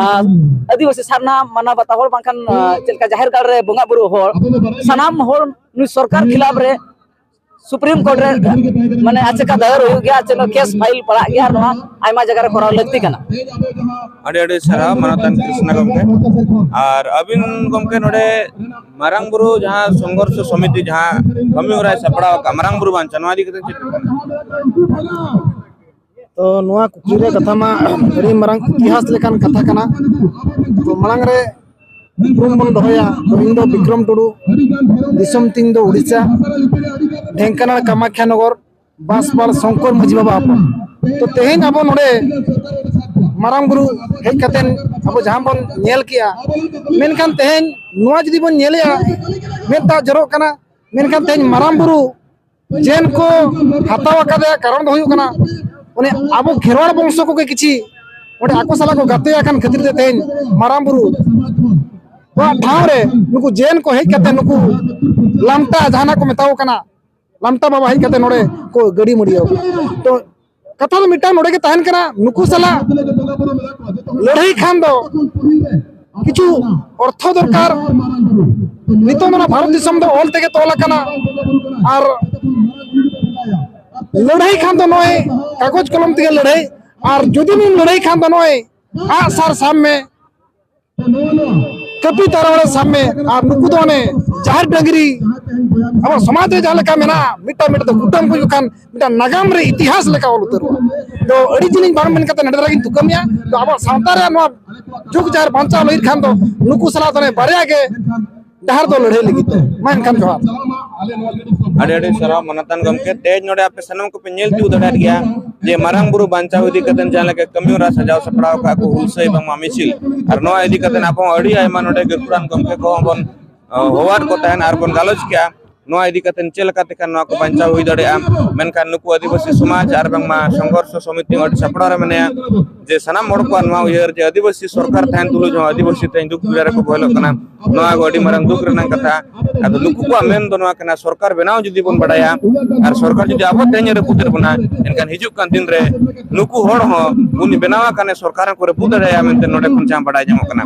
ᱟᱸ, ᱟᱹᱫᱤᱵᱟᱹᱥᱤ ᱥᱟᱨᱱᱟ ᱢᱟᱱᱟᱣ ᱵᱟᱛᱟᱣ ᱦᱚᱲ, ᱵᱟᱝᱠᱷᱟᱱ, ᱟᱸ, ᱪᱮᱫ ᱞᱮᱠᱟ ᱡᱟᱦᱮᱨ ᱜᱟᱲ ᱨᱮ ᱵᱚᱸᱜᱟ ᱵᱩᱨᱩ ᱦᱚᱲ, ᱥᱟᱱᱟᱢ ᱦᱚᱲ ᱱᱩᱭ ᱥᱚᱨᱠᱟᱨ ᱠᱷᱤᱞᱟᱯ ᱨᱮ ᱥᱩᱯᱨᱤᱢ ᱠᱳᱨᱴ ᱨᱮ, ᱢᱟᱱᱮ, ᱟᱪᱮᱠᱟ ᱫᱟᱭᱟᱨ ᱦᱩᱭᱩᱜ ᱜᱮᱭᱟ, ᱪᱮᱫ ᱠᱮᱥ ᱯᱷᱟᱭᱤᱞ ᱯᱟᱲᱟᱜ ᱜᱮᱭᱟ, ᱟᱨ ᱱᱚᱣᱟ ᱟᱭᱢᱟ ᱡᱟᱭᱜᱟ ᱨᱮ ᱠᱚᱨᱟᱣ ᱞᱟᱹᱠᱛᱤ ᱠᱟᱱᱟ᱾ ᱟᱹᱰᱤ ᱟᱹᱰᱤ ᱥᱟᱨᱦᱟᱣ ᱢᱟᱱᱚᱛᱟᱱ ᱠᱨᱤᱥᱱᱟ ᱜᱚᱢᱠᱮ᱾ ᱟᱨ ᱟᱹᱵᱤᱱ ᱜᱚᱢᱠᱮ, ᱱᱚᱰᱮ ᱢᱟᱨᱟᱝ ᱵᱩᱨᱩ ᱡᱟᱦᱟᱸ ᱥᱚᱝᱜᱷᱚᱨᱥᱚ ᱥᱚᱢᱤᱛᱤ ᱡᱟᱦᱟᱸ ᱠᱟᱹᱢᱤ ᱦᱚᱨᱟᱭ ᱥᱟᱯᱲᱟᱣ ᱟᱠᱟᱫ ᱢᱟᱨᱟᱝ ᱵᱩᱨᱩ ᱵᱟᱧᱪᱟᱣ, ᱱᱚᱣᱟ ᱤᱫᱤ ᱠᱟᱛᱮ ᱪᱮᱫ ᱵᱮᱱ ᱢᱮᱱᱟ? ᱛᱚ ᱱᱚᱣᱟ ᱠᱩᱠᱞᱤ ᱨᱮᱭᱟᱜ ᱠᱟᱛᱷᱟ ᱢᱟ ᱟᱹᱰᱤ ᱢᱟᱨᱟᱝ ᱤᱛᱤᱦᱟᱥ ᱞᱮᱠᱟᱱ ᱠᱟᱛᱷᱟ ᱠᱟᱱᱟ᱾ ᱛᱚ ᱢᱟᱲᱟᱝ ᱨᱮ ᱩᱯᱨᱩᱢ ᱵᱚᱱ ᱫᱚᱦᱚᱭᱟ, ᱛᱚ ᱤᱧ ᱫᱚ ᱵᱤᱠᱨᱚᱢ ᱴᱩᱰᱩ, ᱫᱤᱥᱚᱢ ᱛᱤᱧ ᱫᱚ ᱩᱲᱤᱥᱥᱟ, ᱰᱷᱮᱝᱠᱟᱱᱟᱞ ᱠᱟᱢᱟᱠᱷᱭᱟ ᱱᱚᱜᱚᱨ, ᱵᱟᱸᱥᱯᱟᱲ ᱥᱚᱝᱠᱚᱨ ᱢᱟᱹᱡᱷᱤ ᱵᱟᱵᱟ ᱦᱚᱯᱚᱱ᱾ ᱛᱚ ᱛᱮᱦᱮᱧ ᱟᱵᱚ ᱱᱚᱰᱮ ᱢᱟᱨᱟᱝ ᱵᱩᱨᱩ ᱦᱮᱡ ᱠᱟᱛᱮᱱ ᱟᱵᱚ ᱡᱟᱦᱟᱸ ᱵᱚᱱ ᱧᱮᱞ ᱠᱮᱜᱼᱟ, ᱢᱮᱱᱠᱷᱟᱱ ᱛᱮᱦᱮᱧ ᱱᱚᱣᱟ ᱡᱩᱫᱤ ᱵᱚᱱ ᱧᱮᱞᱮᱜᱼᱟ, ᱢᱮᱫ ᱫᱟᱜ ᱡᱚᱨᱚᱜ ᱠᱟᱱᱟ᱾ ᱢᱮᱱᱠᱷᱟᱱ ᱛᱮᱦᱮᱧ ᱢᱟᱨᱟᱝ ᱵᱩᱨᱩ ᱡᱮᱱ ᱠᱚ ᱦᱟᱛᱟᱣ ᱟᱠᱟᱫᱮᱭᱟ, ᱠᱟᱨᱚᱱ ᱫᱚ ᱦᱩᱭᱩᱜ ᱠᱟᱱᱟ, ᱚᱱᱮ ᱟᱵᱚ ᱠᱷᱮᱨᱣᱟᱲ ᱵᱚᱝᱥᱚ ᱠᱚᱜᱮ ᱠᱤᱪᱷᱤ ᱚᱸᱰᱮ ᱟᱠᱚ ᱥᱟᱞᱟᱜ ᱠᱚ ᱜᱟᱛᱮ ᱟᱠᱟᱱ ᱠᱷᱟᱹᱛᱤᱨ ᱛᱮ ᱛᱮᱦᱮᱧ ᱢᱟᱨᱟᱝ ᱵᱩᱨᱩ ᱠᱚᱣᱟᱜ ᱴᱷᱟᱶ ᱨᱮ ᱱᱩᱠᱩ ᱡᱮᱱ ᱠᱚ ᱦᱮᱡ ᱠᱟᱛᱮ ᱱᱩᱠᱩ ᱞᱟᱢᱴᱟ ᱡᱟᱦᱟᱱᱟᱜ ᱠᱚ ᱢᱮᱛᱟ ᱠᱚ ᱠᱟᱱᱟ, ᱞᱟᱢᱴᱟ ᱵᱟᱵᱟ ᱦᱮᱡ ᱠᱟᱛᱮ ᱱᱚᱰᱮ ᱠᱚ ᱜᱟᱹᱰᱤ ᱢᱟᱹᱰᱤᱭᱟᱹᱣ ᱠᱟᱱᱟ᱾ ᱛᱚ ᱠᱟᱛᱷᱟ ᱫᱚ ᱢᱤᱫᱴᱟᱝ ᱱᱚᱰᱮ ᱜᱮ ᱛᱟᱦᱮᱱ ᱠᱟᱱᱟ, ᱱᱩᱠᱩ ᱥᱟᱞᱟᱜ ᱞᱟᱹᱲᱦᱟᱹᱭ ᱠᱷᱟᱱ ᱫᱚ ᱠᱤᱪᱷᱩ ᱚᱨᱛᱷᱚ ᱫᱚᱨᱠᱟᱨ᱾ ᱱᱤᱛᱚᱝ ᱫᱚ ᱱᱚᱣᱟ ᱵᱷᱟᱨᱚᱛ ᱫᱤᱥᱚᱢ ᱫᱚ ᱚᱞ ᱛᱮᱜᱮ ᱛᱚᱞ ᱟᱠᱟᱱᱟ, ᱟᱨ ᱞᱟᱹᱲᱦᱟᱹᱭ ᱠᱷᱟᱱ ᱫᱚ ᱱᱚᱜᱼᱚᱭ ᱠᱟᱜᱚᱡᱽ ᱠᱚᱞᱚᱢ ᱛᱮᱜᱮ ᱞᱟᱹᱲᱦᱟᱹᱭ, ᱟᱨ ᱡᱩᱫᱤ ᱵᱤᱱ ᱞᱟᱹᱲᱦᱟᱹᱭ ᱠᱷᱟᱱ ᱫᱚ ᱱᱚᱜᱼᱚᱭ ᱟᱜ ᱥᱟᱨ ᱥᱟᱵ ᱢᱮ, ᱠᱟᱹᱯᱤ ᱛᱟᱨᱣᱟᱲᱮ ᱥᱟᱵ ᱢᱮ, ᱟᱨ ᱱᱩᱠᱩ ᱫᱚ ᱚᱱᱮ ᱡᱟᱦᱮᱨ ᱰᱟᱹᱝᱨᱤ, ᱟᱵᱚ ᱥᱚᱢᱟᱡᱽ ᱨᱮ ᱡᱟᱦᱟᱸ ᱞᱮᱠᱟ ᱢᱮᱱᱟᱜᱼᱟ, ᱢᱤᱫᱴᱟᱝ ᱢᱤᱫᱴᱟᱝ ᱫᱚ ᱠᱩᱴᱟᱹᱢ ᱠᱚ ᱦᱩᱭᱩᱜ ᱠᱷᱟᱱ ᱢᱤᱫᱴᱟᱝ ᱱᱟᱜᱟᱢ ᱨᱮ ᱤᱛᱤᱦᱟᱥ ᱞᱮᱠᱟ ᱚᱞ ᱩᱛᱟᱹᱨᱚᱜᱼᱟ᱾ ᱛᱚ ᱟᱹᱰᱤ ᱡᱤᱞᱤᱧ ᱵᱟᱝ ᱢᱮᱱ ᱠᱟᱛᱮ ᱱᱚᱰᱮ ᱫᱷᱟᱨᱟ ᱜᱤᱧ ᱛᱩᱠᱟᱹᱢᱮᱜᱼᱟ᱾ ᱛᱚ ᱟᱵᱚᱣᱟᱜ ᱥᱟᱶᱛᱟ ᱨᱮᱭᱟᱜ ᱱᱚᱣᱟ ᱡᱩᱜᱽ ᱡᱟᱦᱮᱨ ᱵᱟᱧᱪᱟᱣ ᱞᱟᱹᱜᱤᱫ ᱠᱷᱟᱱ ᱫᱚ ᱱᱩᱠᱩ ᱥᱟᱞᱟᱜ ᱫᱚ ᱚᱱᱮ ᱵᱟᱨᱭᱟ ᱜᱮ ᱰᱟᱦᱟᱨ ᱫᱚ ᱞᱟᱹᱲᱦᱟᱹᱭ ᱞᱟᱹᱜᱤᱫ ᱫᱚ᱾ ᱢᱟ ᱮᱱᱠᱷᱟᱱ ᱡᱚᱦᱟᱨ᱾ ᱟᱹᱰᱤ ᱟᱹᱰᱤ ᱥᱟᱨᱦᱟᱣ ᱢᱟᱱᱚᱛᱟᱱ ᱜᱚᱢᱠᱮ᱾ ᱛᱮᱦᱮᱧ ᱱᱚᱰᱮ ᱟᱯᱮ ᱥᱟᱱᱟᱢ ᱠᱚᱯᱮ ᱧᱮᱞ ᱛᱤᱭᱳᱜ ᱫᱟᱲᱮᱭᱟᱜ ᱜᱮᱭᱟ ᱡᱮ ᱢᱟᱨᱟᱝ ᱵᱩᱨᱩ ᱵᱟᱧᱪᱟᱣ ᱤᱫᱤ ᱠᱟᱛᱮ ᱡᱟᱦᱟᱸ ᱞᱮᱠᱟ ᱠᱟᱹᱢᱤ ᱦᱚᱨᱟ ᱥᱟᱡᱟᱣ ᱥᱟᱯᱲᱟᱣ ᱟᱠᱟᱫ ᱠᱚ ᱦᱩᱞᱥᱟᱹᱭ ᱵᱟᱝᱢᱟ ᱢᱤᱪᱷᱤᱞ, ᱟᱨ ᱱᱚᱣᱟ ᱤᱫᱤ ᱠᱟᱛᱮ ᱟᱵᱚ ᱦᱚᱸ ᱟᱹᱰᱤ ᱟᱭᱢᱟ ᱱᱚᱰᱮ ᱜᱟᱹᱠᱷᱩᱲᱟᱱ ᱜᱚᱢᱠᱮ ᱠᱚᱦᱚᱸ ᱵᱚᱱ ᱦᱚᱦᱚᱣᱟᱫ ᱠᱚ ᱛᱟᱦᱮᱱ ᱟᱨ ᱵᱚᱱ ᱜᱟᱞᱚᱪ ᱠᱮᱜᱼᱟ ᱱᱚᱣᱟ ᱤᱫᱤ ᱠᱟᱛᱮ ᱪᱮᱫ ᱞᱮᱠᱟ ᱛᱮᱠᱷᱟᱱ ᱱᱚᱣᱟ ᱠᱚ ᱵᱟᱧᱪᱟᱣ ᱦᱩᱭ ᱫᱟᱲᱮᱭᱟᱜᱼᱟ᱾ ᱢᱮᱱᱠᱷᱟᱱ ᱱᱩᱠᱩ ᱟᱹᱫᱤᱵᱟᱹᱥᱤ ᱥᱚᱢᱟᱡᱽ ᱟᱨ ᱵᱟᱝᱢᱟ ᱥᱚᱝᱜᱷᱚᱨᱥᱚ ᱥᱚᱢᱤᱛᱤ ᱟᱹᱰᱤ ᱥᱟᱯᱲᱟᱣ ᱨᱮ ᱢᱮᱱᱟᱭᱟ ᱡᱮ ᱥᱟᱱᱟᱢ ᱦᱚᱲ ᱠᱚᱣᱟᱜ ᱱᱚᱣᱟ ᱩᱭᱦᱟᱹᱨ ᱡᱮ ᱟᱹᱫᱤᱵᱟᱹᱥᱤ ᱥᱚᱨᱠᱟᱨ ᱛᱟᱦᱮᱱ ᱛᱩᱞᱩᱡ ᱦᱚᱸ ᱟᱹᱫᱤᱵᱟᱹᱥᱤ ᱛᱮᱦᱮᱧ ᱫᱩᱠ ᱯᱤᱲᱟ ᱨᱮᱠᱚ ᱵᱚᱦᱮᱞᱚᱜ ᱠᱟᱱᱟ᱾ ᱱᱚᱣᱟ ᱠᱚ ᱟᱹᱰᱤ ᱢᱟᱨᱟᱝ ᱫᱩᱠ ᱨᱮᱱᱟᱜ ᱠᱟᱛᱷᱟ᱾ ᱟᱫᱚ ᱱᱩᱠᱩ ᱠᱚᱣᱟᱜ ᱢᱮᱱ ᱫᱚ ᱱᱚᱣᱟ ᱠᱟᱱᱟ, ᱥᱚᱨᱠᱟᱨ ᱵᱮᱱᱟᱣ ᱡᱩᱫᱤ ᱵᱚᱱ ᱵᱟᱲᱟᱭᱟ ᱟᱨ ᱥᱚᱨᱠᱟᱨ ᱡᱩᱫᱤ ᱟᱵᱚ ᱛᱮᱦᱮᱧ ᱮ ᱨᱟᱹᱯᱩᱫᱮᱫ ᱵᱚᱱᱟ, ᱮᱱᱠᱷᱟᱱ ᱦᱤᱡᱩᱜ ᱠᱟᱱ ᱫᱤᱱ ᱨᱮ ᱱᱩᱠᱩ ᱦᱚᱲ ᱦᱚᱸ ᱩᱱᱤ ᱵᱮᱱᱟᱣ ᱟᱠᱟᱱᱮ ᱥᱚᱨᱠᱟᱨ ᱦᱚᱸᱠᱚ ᱨᱟᱹᱯᱩᱫ ᱫᱟᱲᱮᱭᱟᱜᱼᱟ ᱢᱮᱱᱛᱮ ᱱᱚᱰᱮ ᱠᱷᱚᱱ ᱡᱟᱦᱟᱸ ᱵᱟᱰᱟᱭ ᱧᱟᱢᱚᱜ ᱠᱟᱱᱟ᱾